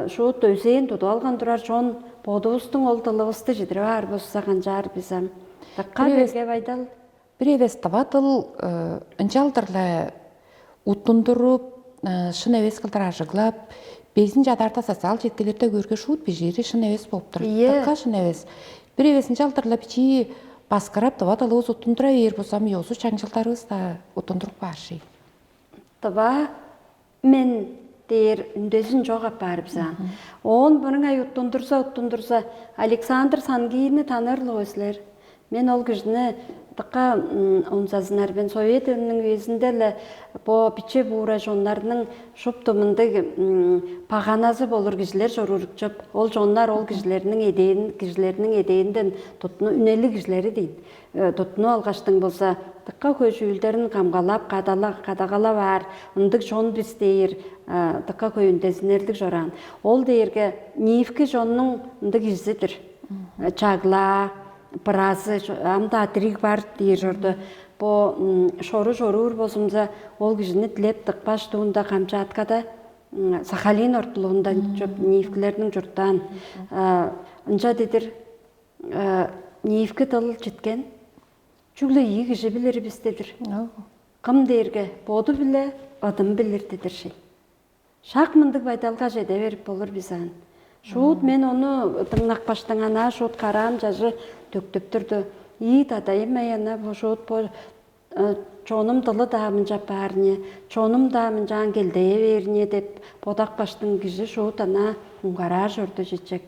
шуут өзээн тудуп алган турар чон бодувустуң ол дылывысты чидирип аар бузса канчаар бис ам. Дакка Бир эвес- берге байдал. Бир эвес тыва дыл ынчалдыр-ла уттундуруп, шын эвес кылдыр ажыглап, Эзин чадаарда социал четкилерде көөрге шуут бижиири шын эвес болуп тур. Ийе. Дыка шын эвес. Бир эвес ынчалдыр-ла бичии баскырап, дыва дылывыс уттундура бээр болзам, ёзу чаңчылдарывыс-даа уттундуруп каар ший. Дыва мен дээр үндезин чок апаар бис аан. Оон мырыңай уттундурза, уттундурза, Александр Сангиини таныыр-ла силер. Мен ол кижини дыка онзазынар мен. Совет Өнүнүң үезинде-ле бо биче буура чоннарның шупту мындыг баганазы болур кижилер чоруур чоп. Ол чоннар ол кижилерниң эдээн, кижилерниң эдээнден туттуну үнелиг кижилери дейт. Туттунуп алгаштың болза, дыка хөй чүүлдерин камгалап, кадагалап аар ындыг чон бис дээр дыка хөй үндезиннерлиг чораан. Ол дээрге ниивки чоннуң ындыг кижизи-дир. Чаглаа, быразы, ам-даа дириг бар дээр чорду. Бо шору чоруур болзумза, ол кижини дилеп тыпкаш дуунда камчааткада Сахалин ортулуунда чоп ниивкилерниң чурттаан. Ынча дедир, ниивки дыл читкен чүгле ийи кижи билир бис дедир. Кым дээрге боду-биле ыдым билир дедир шей. Шак мындыг байдалга чеде берип болур бис аан. Шуут мен ону дыңнакпаштың анаа шуут караам чажы төктүп турду. Ии дадайым ай ана бо шуут бо чонум дылы-даа мынчап баарне, чонум-даа мынчаан келдее бээрне деп бодакпаштың кижи шуут анаа уңгараар чорду чечек.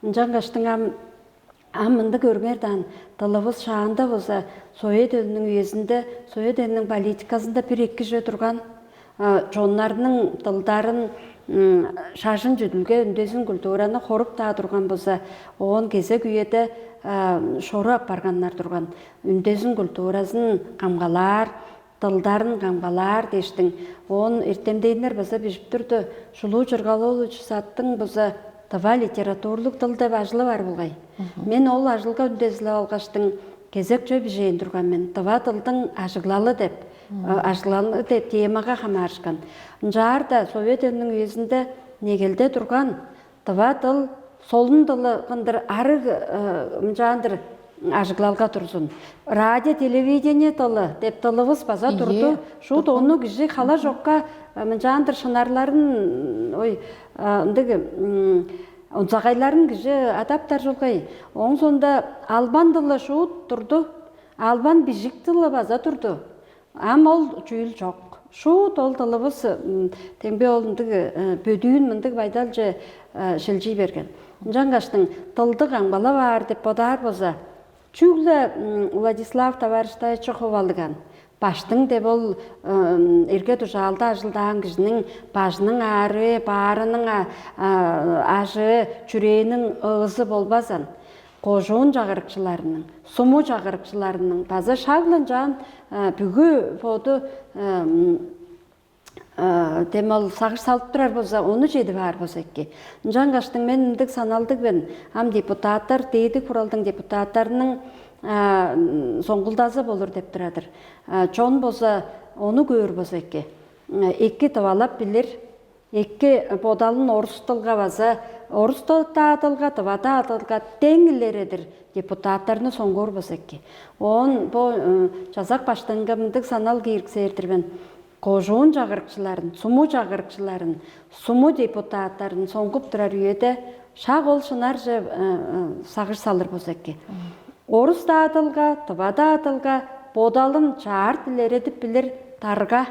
Ынчангаштың ам Ам мындыг көрүңер даан, дылывыс шаанда болза, Совет Өнүнүң үезинде Совет Өнүнүң политиказында бир эки чүве турган, чоннарның дылдарын шажын чүдүлге үндезин культураны хоруп-даа турган болза, оон кезек үеде шору апарганнар турган. Үндезин культуразын камгалаар, дылдарын камгалаар дээштиң. Оон эртемденнер база бижип турду, шулуу чыргалоолучу саттың база тыва литературлуг дыл деп ажылы бар болгай. Мен ол ажылга үндезилеп алгаштың кезек чөй бижээн турган мен. Тыва дылдың ажыглалы деп, ажыглалы деп темага хамаарышкан. Ынчаарда Совет Өнүнүң үезинде негелде турган тыва дыл солун дылы кындыр арыг мынчаандыр ажыглалга турзун. Радио, телевидение дылы деп дылывыс база турду. Шуут ону кижи хала чокка мынчаандыр шынарларын, ой, ындыг онзагайларын кижи адаптар чулгай. Оң сонда албан дылы шуут турду. Албан бижик дылы база турду. Ам ол чүүл чок. Шуут ол дылывыс, демги ол ындыг бөдүүн мындыг байдалче шилчий берген. Ынчангаштың дылды камгалап аар деп бодаар болза, чүгле Владислав товарищтайчы хувалыган. Баштың деп ол эрге дужаалда ажылдаан кижиниң бажының аарыы, баарының ажыы, чүрээниң ыызы болбазан. Кожуун чагырыкчыларының, суму чагырыкчыларының база шаглынчаан бүгү боду дем ол сагыш салып турар болза, ону чедип аар болза эки. Ынчангаштың мен ындыг саналдыг мен, ам депутаттар, дээди куралдың депутаттарының соңгулдазы болур деп турадыр. Чон болза, ону көөр болза эки. Эки тывалап билир, эки бодалын орус дылга база, орус дылга, тыва дылга дең илередир депутаттарны соңгуур болза эки. Оон бо чазак баштыңга мындыг санал киириксээр-дир мен. Кожуун чагырыкчыларын, суму чагырыкчыларын, суму депутаттарын соңгуп турар үеде шак ол шынарже сагыш салыр болза эки. Орус-даа дылга, тыва-даа дылга бодалын чаарт илередип билир дарга,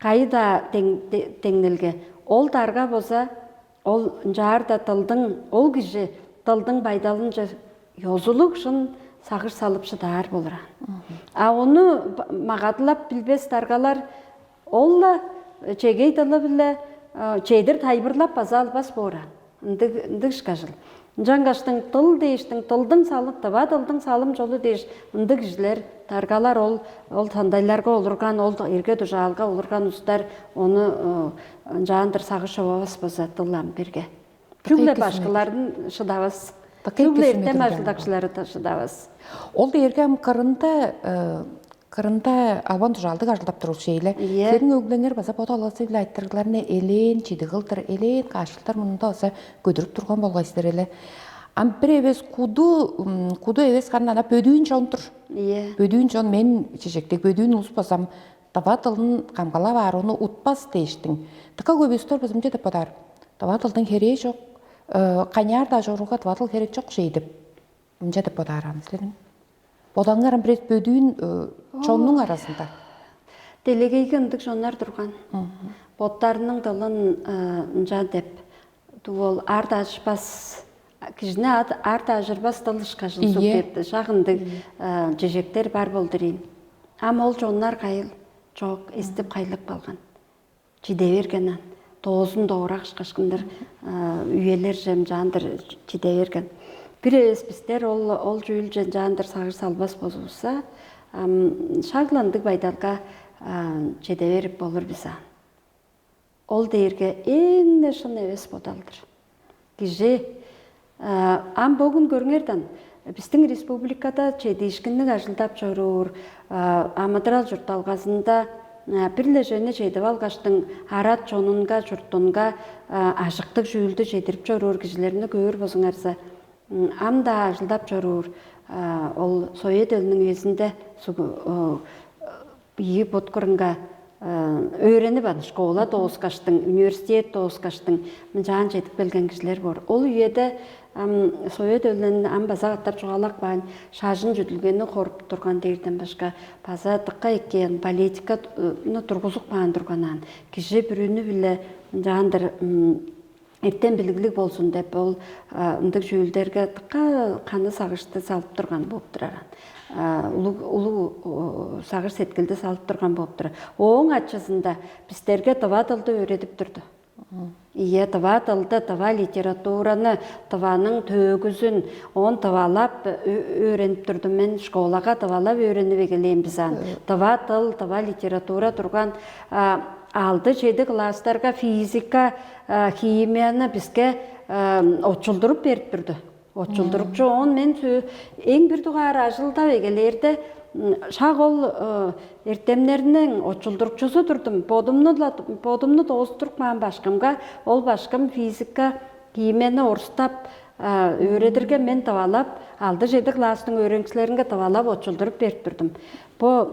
кайы-даа деңнелге. Ол дарга болза, ол ынчаарда дылдың, ол кижи дылдың байдалынче ёзулуг шын сагыш салып шыдаар болур аан. А ону магадылап билбес даргалар ол-ла чегей дылы-биле чедир тайылбырлап база албас боор аан. Ындыг ындыг ышкажыл. Ынчангаштың дыл дээштиң, дылдың салым, тыва дылдың салым чолу дээш ындыг кижилер, даргалар ол ол тандайларга олурган, ол эрге дужаалга олурган устар ону ынчаандыр сагыш човавас база дыл ам берге. Чүгле башкыларын шыдавас. Чүгле эртем ажылдакчылары шыдавас. Ол дээрге ам кырында кырында албан дужаалдыг ажылдап турулчу эле. Силерниң өглеңер база бодалгазы-биле айтырыгларны элээн чиди кылдыр, элээн каашылдар мурнунда база көдүрүп турган болгай силер эле. Ам бир эвес куду куду эвес карын ана бөдүүн чон-дур. Бөдүүн чон, мен чижектиг бөдүүн улус базам дава дылын камгалап аар ону утпас дээштиң. Дыка көбүстөр базымча деп бодаар. Тыва дылдың херээ чок, э, каняар-даа чорууга тыва дыл херек чок шей деп, мынча деп бодаар аны силерниң. Бодаңар ам бирес бөдүүн э, чоннуң аразында. Делегейге ындыг чоннар турган. Боттарының дылын э, ынча деп, дуу ол арт ажырбас, кижини арт ажырбас дыл ышкажыл суг Ийе. Деп шак ындыг э, чижектер бар болдур ийин. Ам ол чоннар кайыл чок, эстип кайлып калган. Чиде берген ан. Доозун доора кышкашкындыр үелерже ынчаандыр чиде берген. Бир эвес бистер ол ол чүүлче ынчаандыр сагыш салбас болзувусса, шагландыг байдалга чеде берип болур бис аан. Ол дээрге эң-не шын эвес бодалдыр. Кижи ам бөгүн көрүңерден, бистиң республикада чедиишкинниг ажылдап чоруур амыдырал чуртталгазында бир-ле чүвени чедип алгаштың, арат чонунга, чуртунга ажыктыг чүүлдү чедирип чоруур кижилерни көөр болзуңарза, ам-даа ажылдап чоруур ол Совет Элиниң үезинде ийи боткурунга өөренип ан школа дооскаштың, университет дооскаштың мынчаан чедип келген кижилер боор. Ол үеде ам Совет Элин ам база катап чугаалап каан шажын чүдүлгени хоруп турган дээрден башка база дыка эккээн политиканы тургузуп каан турган аан. Кижи бүрүнү-биле мынчаандыр эртен билиглиг болзун деп ол ындыг чүүлдерге дыка каны сагышты салып турган болуп турар. Улуг улуг сагыш сеткилди салып турган болуп турар. Ооң ачызында бистерге дыва дылды өөредип турду. Ийе, дыва дылды, дыва литератураны, дываның төөгүзүн, оон дывалап өөренип турдум мен. Школага дывалап өөренип эгелээн бис аан. Дыва дыл, дыва литература турган алды-чеди класстарга физика, химияны биске очулдуруп берип турду. Очулдурукчу оон мен эң бир дугаар ажылдап эгелээрде шак ол эртемнерниң очулдурукчузу турдум. Бодумну бодумну доостуруп каан башкымга ол башкым физика, химияны орустап өөредирге мен дывалап, алды-чеди класстың өөреникчилеринге дывалап очулдуруп берип турдум. Бо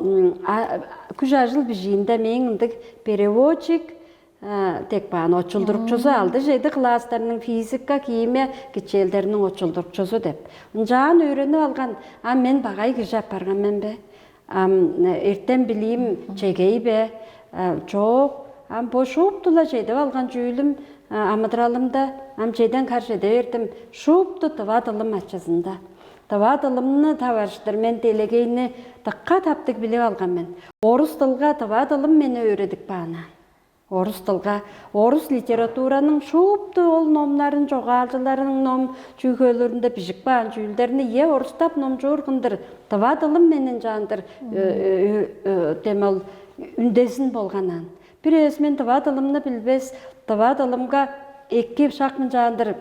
күш ажыл бижиинде мээң ындыг переводчик, дег баан очулдурукчузу, алды-чеди класстарның физика, химия кичээлдериниң очулдурукчузу деп. Ынчаан өөренип алган, а мен багай кижи апарган мен бе? Ам эртен билиим чегей бе? Чок. Ам бо шууптула чедип алган чүүлүм амыдыралымда ам чеден хар чеде бердим. Шуупту дыва дылым ачызында. Дыва дылымны таварыштыр мен делегейни дыкка таптыг билип алган мен. Орус дылга дыва дылым мени өөредип каан аан. Орус дылга, орус литератураның шуупту ол номнарын, чогаалчыларның ном чүгөлөрүнде бижип каан чүүлдерни е орустап номчуур кындыр дыва дылым менен чаандыр дем ол үндезин болган аан. Бир эвес мен дыва дылымны билбес, дыва дылымга эки шак мынчаандыр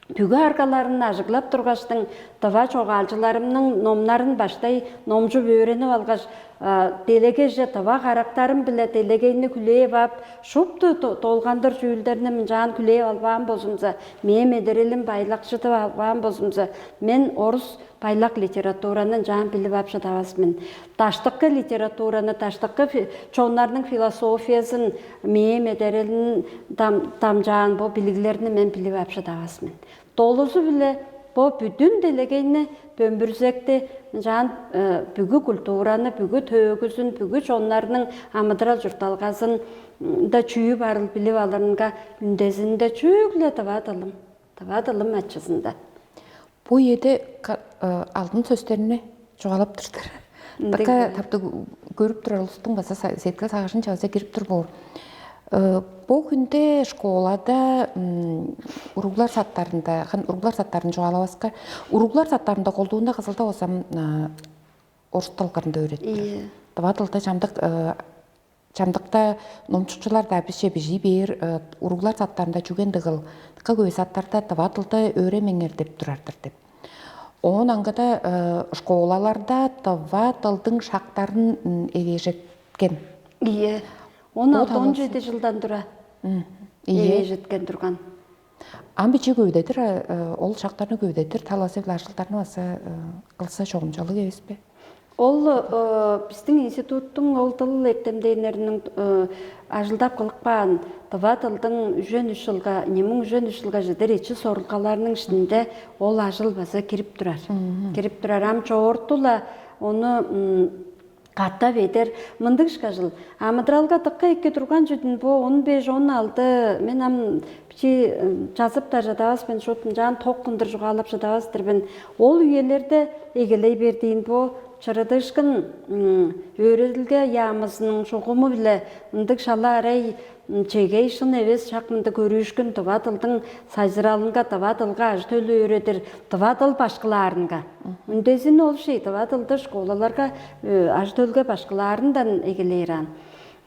бүгү аргаларын ажыглап тургаштың, дыва чогаалчыларымның номнарын баштай номчуп өөренип алгаш, делегеже дыва карактарым-биле делегейни хүлээп ап, шупту долгандыр чүүлдерни мынчаан хүлээп албаан болзумза, мээң медерелим байлакчыдып албаан болзумза, мен орус байлак литератураны ынчаан билип ап шыдавас мен. Даштыкы литератураны, даштыкы чоннарның философиязын, мээң медерелин дамчаан бо билиглерни мен билип ап шыдавас мен. Долузу-биле бо бүдүн делегейни бөмбүрзекти ынчаан бүгү культураны, бүгү төөгүзүн, бүгү чоннарның амыдырал чуртталгазында чүү барыл билип алырынга үндезинде чүгле дыва дылым, дыва дылым ачызында. Бу үеде алдын сөстерни чугаалап турдур. Дыка таптыг көрүп турар улустуң база сеткил сагышынча база кирип тур боор. Бу хүнде школада уруглар саттарында, уруглар саттарын чугаалаваска, уруглар саттарында колдуунда кызылда болсам орус дылгарында өөреттир. Дыва дылда чамдык чамдыкта номчукчулар-даа бисче бижий бээр уруглар саттарында чүген дыгыл, дыка көй саттарда дыва дылда өөремеңер деп турар-дыр деп. Оон аңгыда школаларда дыва дылдың шактарын эвээжеткен. Ийе. Он алты он жети жылдан тура эвээжеткен турган. Ам биче көвүдедир, ол шактарны көвүдедир, талазы-биле ажылдарны база кылса чогумчалыг эвеспи? Ол э, биздин институттуң ол тыл эртемденнеринин э, ажылдап кылып каан дыва тылдың үжен үш жылга, немиң үжен үш жылга чедер эчи сорулгаларының иштинде ол ажыл база кирип турар. Кирип турар. Ам чоорту-ла ону м, катап эдер мындыг ышкажыл. Амыдыралга дыкка эки турган чүдүн бо он беш, он алты, мен ам бичи э, жазып да чадавас мен, шуут ынчаан ток кындыр чугаалап чадавас-тыр мен. Ол үелерде эгелей бердиин бо чырыдыышкын м, өөредилге яамызының шугуму-биле ындыг шала арай м, чегей шын эвес шак мындыг көрүүшкүн дыва тылдың сайзыралынга, дыва тылга ажы-төлү өөредир дыва тыл башкылаарынга. Үндезин ол шей дыва тылды школаларга э, ажы-төлге башкылаарындан эгелээр аан.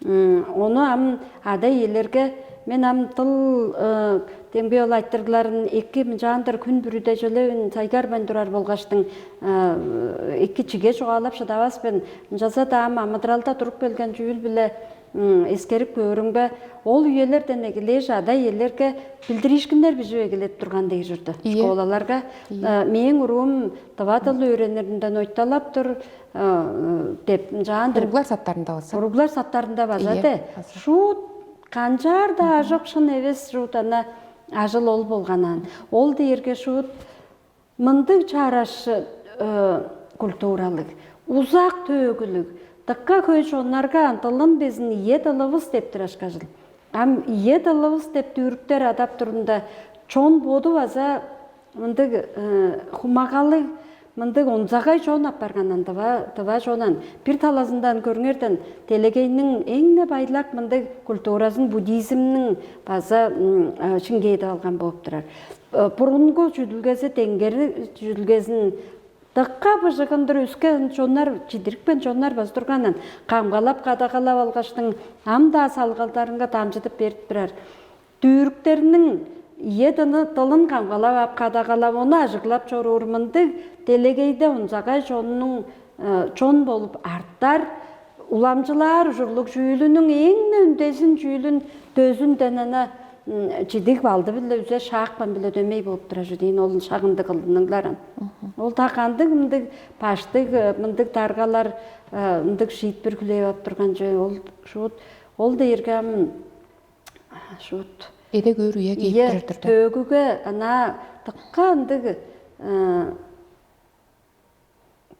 М, Ону ам ада-иелерге мен ам дыл э, демги ол айтырыгларын эки мынчаандыр күн бүрүде чөлевин сайгарбайн турар болгаштың э, эки чиге чугаалап шыдавас мен. Ынчалза-даа ам амыдыралда туруп келген чүүл-биле м, эскерип көөрүмге, ол үелерден эгелээш ада-иелерге билдириишкиннер бижип эгелеп турган дээр чорду. Ийе. Школаларга Ийе. Э, мээң уруум дыва тыл өөренеринден ойталап тур э, деп ынчаан-дыр. Уруглар саттарында болза. Уруглар саттарында база Ийе, де. База. Шуут канчаар-даа ажок шын эвес шуут ана ажыл ол болганан. Ол дээрге шуут мындыг чараш э, культуралыг, узак төөгүлүг, дыкка хөй чоннарга антылын безин ийе дылывыс деп турашкажыл. Ам ийе дылывыс деп дүрүктер адап турунда чон боду база мындыг э, хумагалыг, мындыг онзагай чон апарганан дыва дыва чонан бир талазындан көрүңерден делегейниң эң-не байлак мындыг культуразын буддизмниң база м, э, шиңгээдип алган болуп турар. Э, Бурунгу чүдүлгези деңгери чүдүлгезин дыкка быжыгындыр өске чоннар чидирипкен чоннар база турганын камгалап кадагалап алгаштың ам-даа салгалдарынга дамчыдып берип турар. Дүүрүктерниң ийе дыны дылын камгалап ап кадагалап, ону ажыглап чоруур мындыг делегейде унзагай чоннуң э, чон болуп артар, уламчылаар ужурлуг чүүлүнүң эң үндезин чүүлүн дөзүнден ана чидиг балды биле үзе шаакпан биле дөмей болуп турар чүдейн ол шагындыг кылдыныңларын. Ол та кандыг мындыг баштыг мындыг даргалар ындыг шиитпир хүлээп ап турган чүве ол шуут ол дээрге ам шуут Эде көөр үе кээп ийе турар турда. Төөгүге ана дыкка ындыг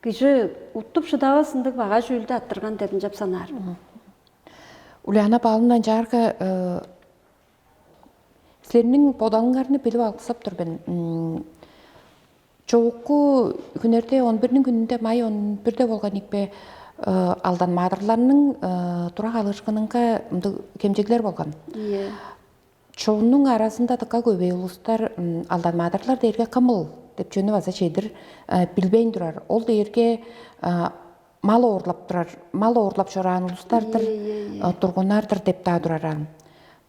кижи уттуп шыдавас ындыг багай чүүлдү аттырган деп ынчап санаар. Ульяна Павловна ынчаарга э, силерниң бодалыңарны билип алгысап тур мен. М, Чоокку хүннерде он бирниң күнүндө май он бирде болган икпе э, алдан маадырларның э, тура халыышкынынга мындыг кемчеглер болган. Ийе. Чоннуң аразында дыка көбей улустар м, алдан маадырлар дээрге кымыл деп чүнү база чедир э, билбейн турар. Ол дээрге э, мал оорлап турар, мал оорлап чораан улустар-дыр, Ийе, ийе, ийе. э, тургуннар-дыр деп-даа турар аан.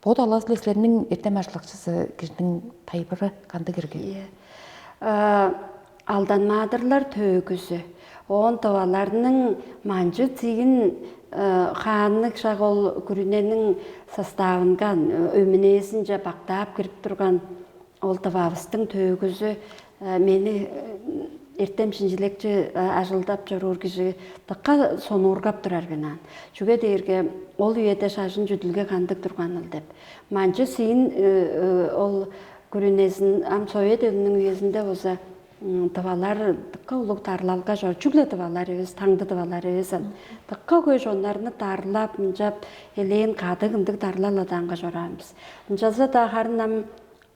Бо талазы-ла силерниң эртем ажылакчызы кижиниң тайбыры кандыг ирги? Ийе. Э, Алдан маадырлар төөгүзү, оон тываларның манчы цигин э, хаанныг шак ол күрүнениң составынга, э, өмүнээзинче бактаап кирип турган ол тывавыстың төөгүзү э, мени э, эртем шинчилекчи э, ажылдап чоруур кижи дыкка сонуургап турар мен аан. Чүге дээрге ол үеде шажын чүдүлге кандыг турганыл деп. Манчы сыйын э, э, ол күрүнезин ам Совет Элиниң үезинде болза м, тывалар дыкка улуг дарлалга чор. Чүгле тывалар эвес, таңды тывалар эвес ам. Дыкка хөй чоннарны дарлап, ынчап элээн кадыг ындыг дарлал адаанга чораан бис. Ынчалза-даа харын ам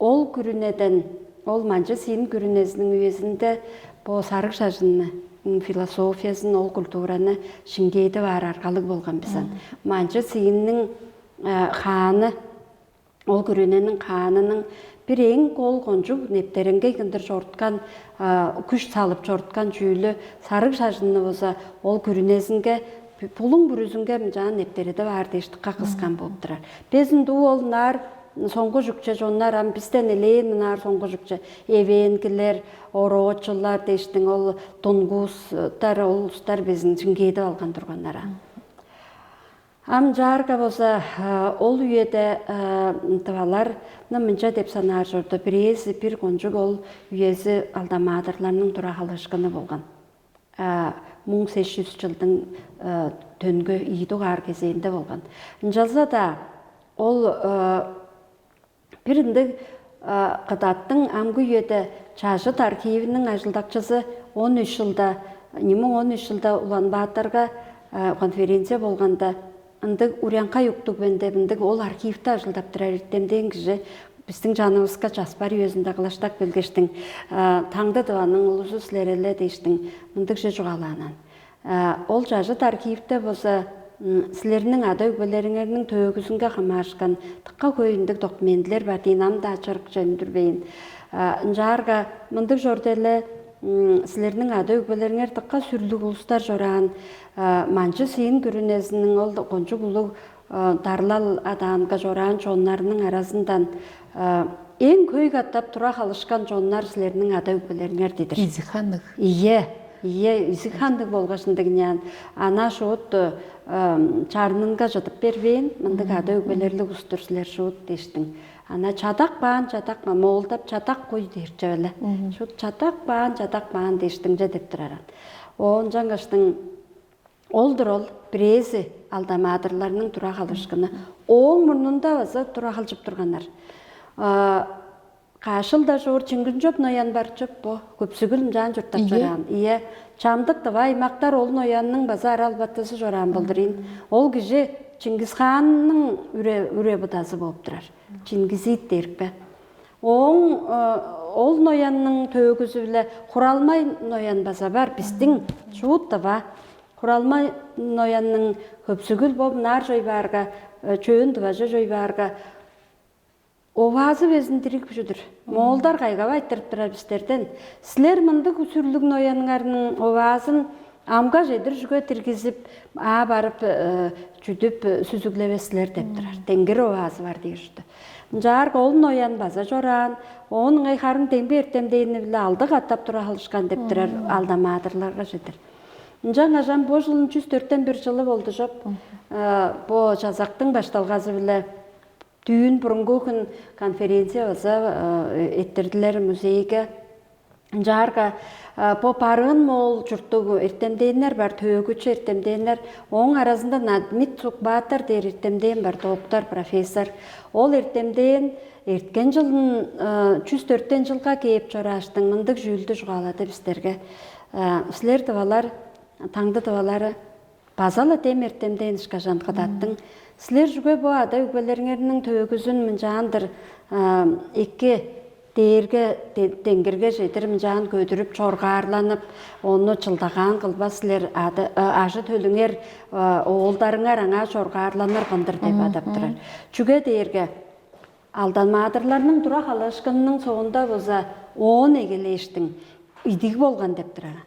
ол күрүнеден, ол манчы сыйын күрүнезиниң үезинде бо сарыг шажынны м, философиязын, ол культураны шиңгээдип аар аргалыг болган бис ам. Манчы сыйынның э, хааны, ол күрүнениң хаанының бир эң кол кончуг нептереңгей кындыр чоруткан, а, күш салып чоруткан чүүлү сарыг шажынны болза ол күрүнезинге булуң бүрүзүнге мынчаан нептередип аар дээш дыкка кыскан болуп турар. Безин дуу ол ынаар соңгу жүкче чоннар ам бистен элээн ынаар соңгу жүкче эвээнгилер, ороочулар дээштиң ол дунгустар, ол улустар безин чиңгээдип алган турганнар. Ам чаарга болза ол үеде тываларны мынча деп санаар чорду. Бирээзи бир кончуг ол үези алдамаадырларның тура халыышкыны болган. муң сес чүс чылдың төнгө ийи дугаар кезээнде болган. Ынчалза-даа ол бир ындыг кыдаттың амгы үеде чажыт архивиниң ажылдакчызы он үч жылда, нимуң он үч жылда Улан-Баатарга конференция болганда, ындыг урянкай уктуг мен деп, ындыг ол архивте ажылдап турар эртемден кижи бистиң жанывыска часпар үезинде кылаштак билгештиң, таңды дываның улузу силер эле дээштиң, мындыгже чугаалаанан. Ол чажыт архивте болза силерниң ада өгбелериңерниң төөгүзүнге хамаарышкан тыкка хөй ындыг документилер бар дейн, ам-даа чырыкче үндүрбейн. Ынчаарга мындыг чорда эле силерниң ада өгбелериңер тыкка сүрлүг улустар чораан, манчы сыйын күрүнезиниң ол кончуг улуг дарлал адаанга чораан чоннарның аразындан эң хөй катап тура халышкан чоннар силерниң ада өгбелериңер дидир. Изиг ханныг. Ийе, ийе, изиг ханныг болгаш ындыгняан ана шуут чарынынга чыдып бербээн, мындыг ада өгбелерлиг устур силер шуут дээштиң. Ана чадак баан, чадак ма моолдап чадак куй дээрче беле. Шуут чадак баан, чадак баан дээштиңче деп тураран. Оон жаңгаштың ол-дур ол бирээзи алдамаадырларның тура халышкыны. Ооң мурнунда база тура халчып турганнар. Каашыл-даа чоор чиңгин чоп ноян бар чоп бо, көпсүгүл ынчаан чурттап чораан. Ийе, чамдык дыва аймактар ол ноянның база ара албаттызы чораан болдур ийин. Ол кижи Чингисханның үре үре будазы болуп турар. Чингизит дээрик бе? Ооң ол ноянның төөгүзү-биле хуралмай ноян база бар. Бистиң шуут дыва хуралмай ноянның хөпсүгүл бооп, ынаар чой баарга, чөөн дываже чой баарга, оваазы безин дириг бүчүдүр. Моолдар кайгап айтырып турар бистерден: «Силер мындыг үсүрлүг нояныңарның оваазын амга чедир чүге диргизип, аа барып чүдүп сүзүглевес силер?» — деп турар. Денгир оваазы бар дээр ушта. Ынчаарга ол ноян база чораан, оон ыңай харын демги эртемдээни-биле алды катап тура халышкан деп турар, алдамаадырларга чедир. Ынчангаш ам бо чылын чүс дөрттен бир чылы болду чоп. Бо чазактың башталгазы-биле дүүн бурунгу хүн конференция база эттирдилер музейге. Ынчаарга бо барыын моол чурттуг эртемдээннер бар, төөгүчү эртемдээннер. Ооң аразында Надмит Сукбаатар дээр эртемдээн бар, доктор, профессор. Ол эртемдээн эрткен чылын чүс дөрттен чылга кээп чорааштың мындыг чүүлдү чугаалады бистерге: «Силер дывалар, таңды дывалары, база-ла дем эртемден ышкажан кыдаттың. Силер чүге бо ада өгбелериңерниң төөгүзүн мынчаандыр эки дээрге денгирге чедир мынчаан көдүрүп, чоргаарланып, ону чылдагаан кылбас силер, ады ажы төлүңер, оолдарыңар аңаа чоргаарланыр кындыр?» — деп адап турар. Чүге дээрге Алдан-маадырларның тура халыышкынының соонда база оон эгелээштиң идиг болган деп турар.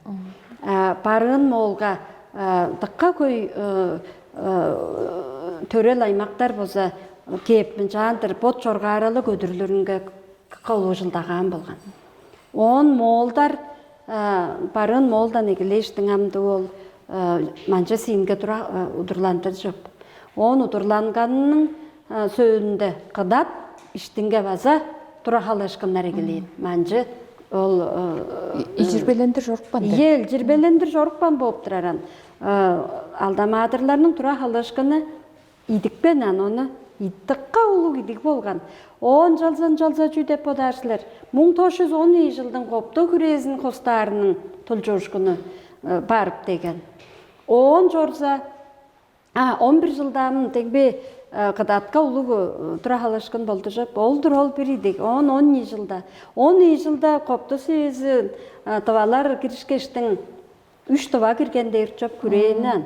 Барыын моолга дыкка хөй төрел аймактар база кээп мынчаандыр бот чоргааралы көдүрлүрүнге кыка улуужулдагаан болган. Оон моолдар барыын моолдан эгелээштиң амдыг ол манча сиинге тура удурландыр чоп. Оон удурланганының сөөлүнде кыдат иштинге база тура халыышкыннар эгелээн. Манчы ол Ижирбелендир чорупкан деп. Ийе, ижирбелендир чорупкан бооп тураран. Алдамаадырларның тура халыышкыны идикпен ан ону идтыкка улуг идиг болган. Оон чалзан чалза чүү деп бодаар силер? Муң тос чүс он ийи жылдың копто хүрээзин хостаарының тулчуушкуну барып деген. Оон чорза А он бир жылдаам дегби кыдатка улуг тура халыышкын болдужуп, ол-дур ол бир идик. Оон он ийи жылда, он ийи жылда копту сивизи тывалар киришкештиң үш тыва кирген дээр чоп күрээннен.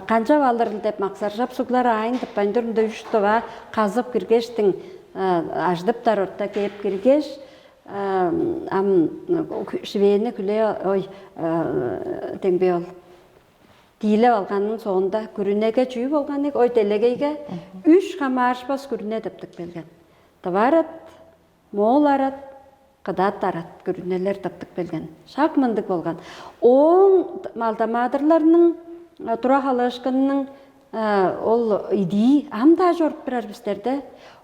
Канчап алырыл деп максаржап суглар аайын тыппайн турунда үш тыва казып киргештиң, аждыптар орта кээп киргеш, ам шивээни хүлээ ой, деңбей ол. Диилеп алганның соонда күрүнеге чүү болган ийик? Ой, делегейге үш хамаарышпас күрүне тыптып келген. Тыва арат, моол арат, кыдат арат күрүнелер тыптып келген. Шак мындыг болган. Ооң малдамаадырларның тура халыышкынның ол идии ам-даа чоруп турар бистерде.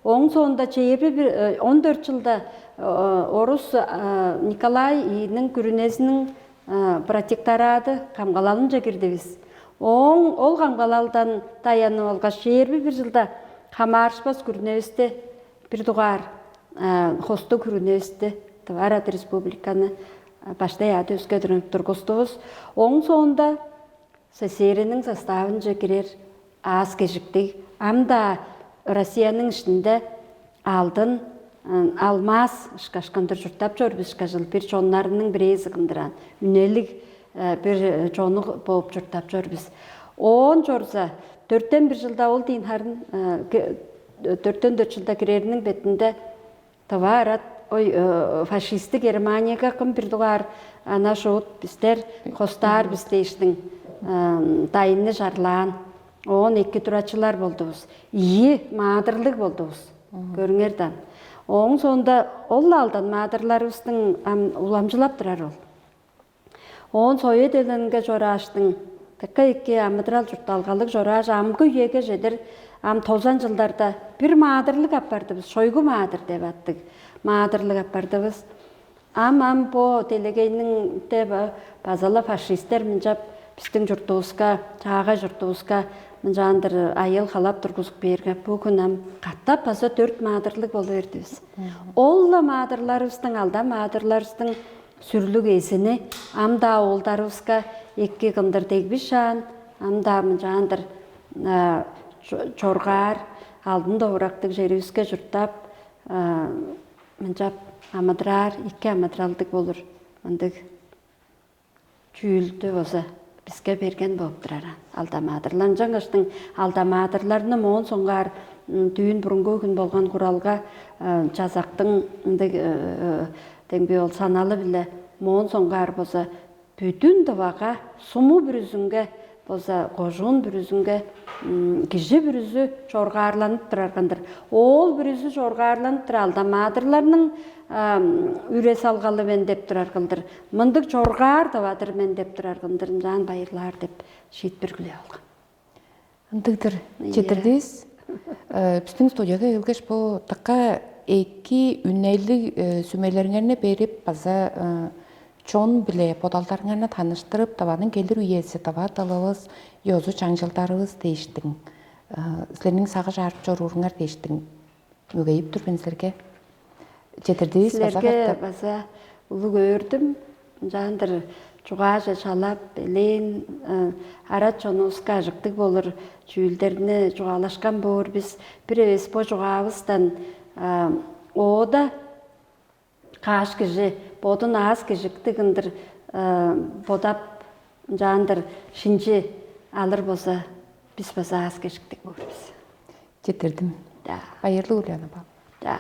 Ооң соонда чээби он дөрт жылда орус Николай ийиниң күрүнезиниң протекторады камгалалынче кирдивис. Ооң ол камгалалдан даянып алгаш, чээрби бир жылда хамаарышпас күрүневисти бир дугаар хостуг күрүневисти Тыварат Республиканы баштай ады өске тургустувус. Ооң соонда СССР-ниң составынче кирер аас кежиктиг, ам-даа Россияның иштинде алдын, алмаас ышкашкындыр чурттап чор бис ышкажыл, бир чоннарының бирээзи кымдыран, үнелиг бир чону бооп чурттап чор бис. Оон чорза, дөрттен бир жылда ол дейн харын дөрттен дөрт жылда кирериниң бетинде Тыва арат ой фашистик Германияга кым бир дугаар ана шуут бистер хостаар бис дээштиң дайынны чарлаан. Оон эки турачылар болдувус. Ийи маадырлыг болдувус. Көрүңер дан. Ооң соонда ол алдан маадырларыбыздың ам уламчылап турар ол. Оон Совет Эленинге чорааштың, дыка эки амыдырал чуртталгалыг чорааш, амгы үеге чедир ам тозан жылдарда бир маадырлыг аппардывыс, Шойгу маадыр деп аттыг маадырлыг аппардывыс. Ам ам бо делегейниң деп базала фашистер мынчап биздиң чуртувуска, чаагай чуртувуска мынчаандыр айыл халап тургузуп бээрге, бу хүн ам катап база дөрт маадырлыг болу бердивис. Ол-ла маадырларывыстың, алда маадырларывыстың сүрлүг эзини ам-даа оолдарывыска эки кылдыр дегбишаан, ам-даа мынчаандыр чоргаар алдын довурактыг черивиске чурттап, мынчап амыдыраар, эки амыдыралдыг болур мындыг чүүлдү база биске берген болуп турар алдамаадырлар. Ынчангаштың алдамаадырларны моон соңгаар дүүн бурунгу хүн болган куралга чазактың ындыг демги ол саналы-биле моон соңгаар база бүдүн дывага суму бүрүзүнге база кожуун бүрүзүнге кижи бүрүзү чоргаарланып турарган-дыр. Оол бүрүзү чоргаарланып тура алдамаадырларның үре салгалы мен деп турар кылдыр. Мындыг чоргаар тавадыр мен деп турар кылдыр ынчаан байырлаар деп шиитпир хүлээп алган. Ындыгдыр. Ийе. Чедирдивис. Э, Биздин студияга келгеш бу дыка эки үнелиг э, сүмелериңерни берип база э, чон биле бодалдарыңарны таныштырып, даваның келир үези, дава дылывыс, ёзу чаңчылдарывыс дээштиң. Э, Силерниң сагыш аарып чорууруңар дээштиң. Мөгейип тур мен силерге. Чедирдивис база Силерге катап. База улуг өөрдүм. Ынчаандыр чугааже чалап, элээн арат чонувуска ажыктыг болур чүүлдерни чугаалашкан боор бис. Бир эвес бо чугаавыстан оода каш кижи бодун аас кижиктиг ындыр бодап, ынчаандыр шинчи алыр болза, бис база аас кижиктиг боор бис. Четтирдим. Да. Байырлы Ульяна апа. Да.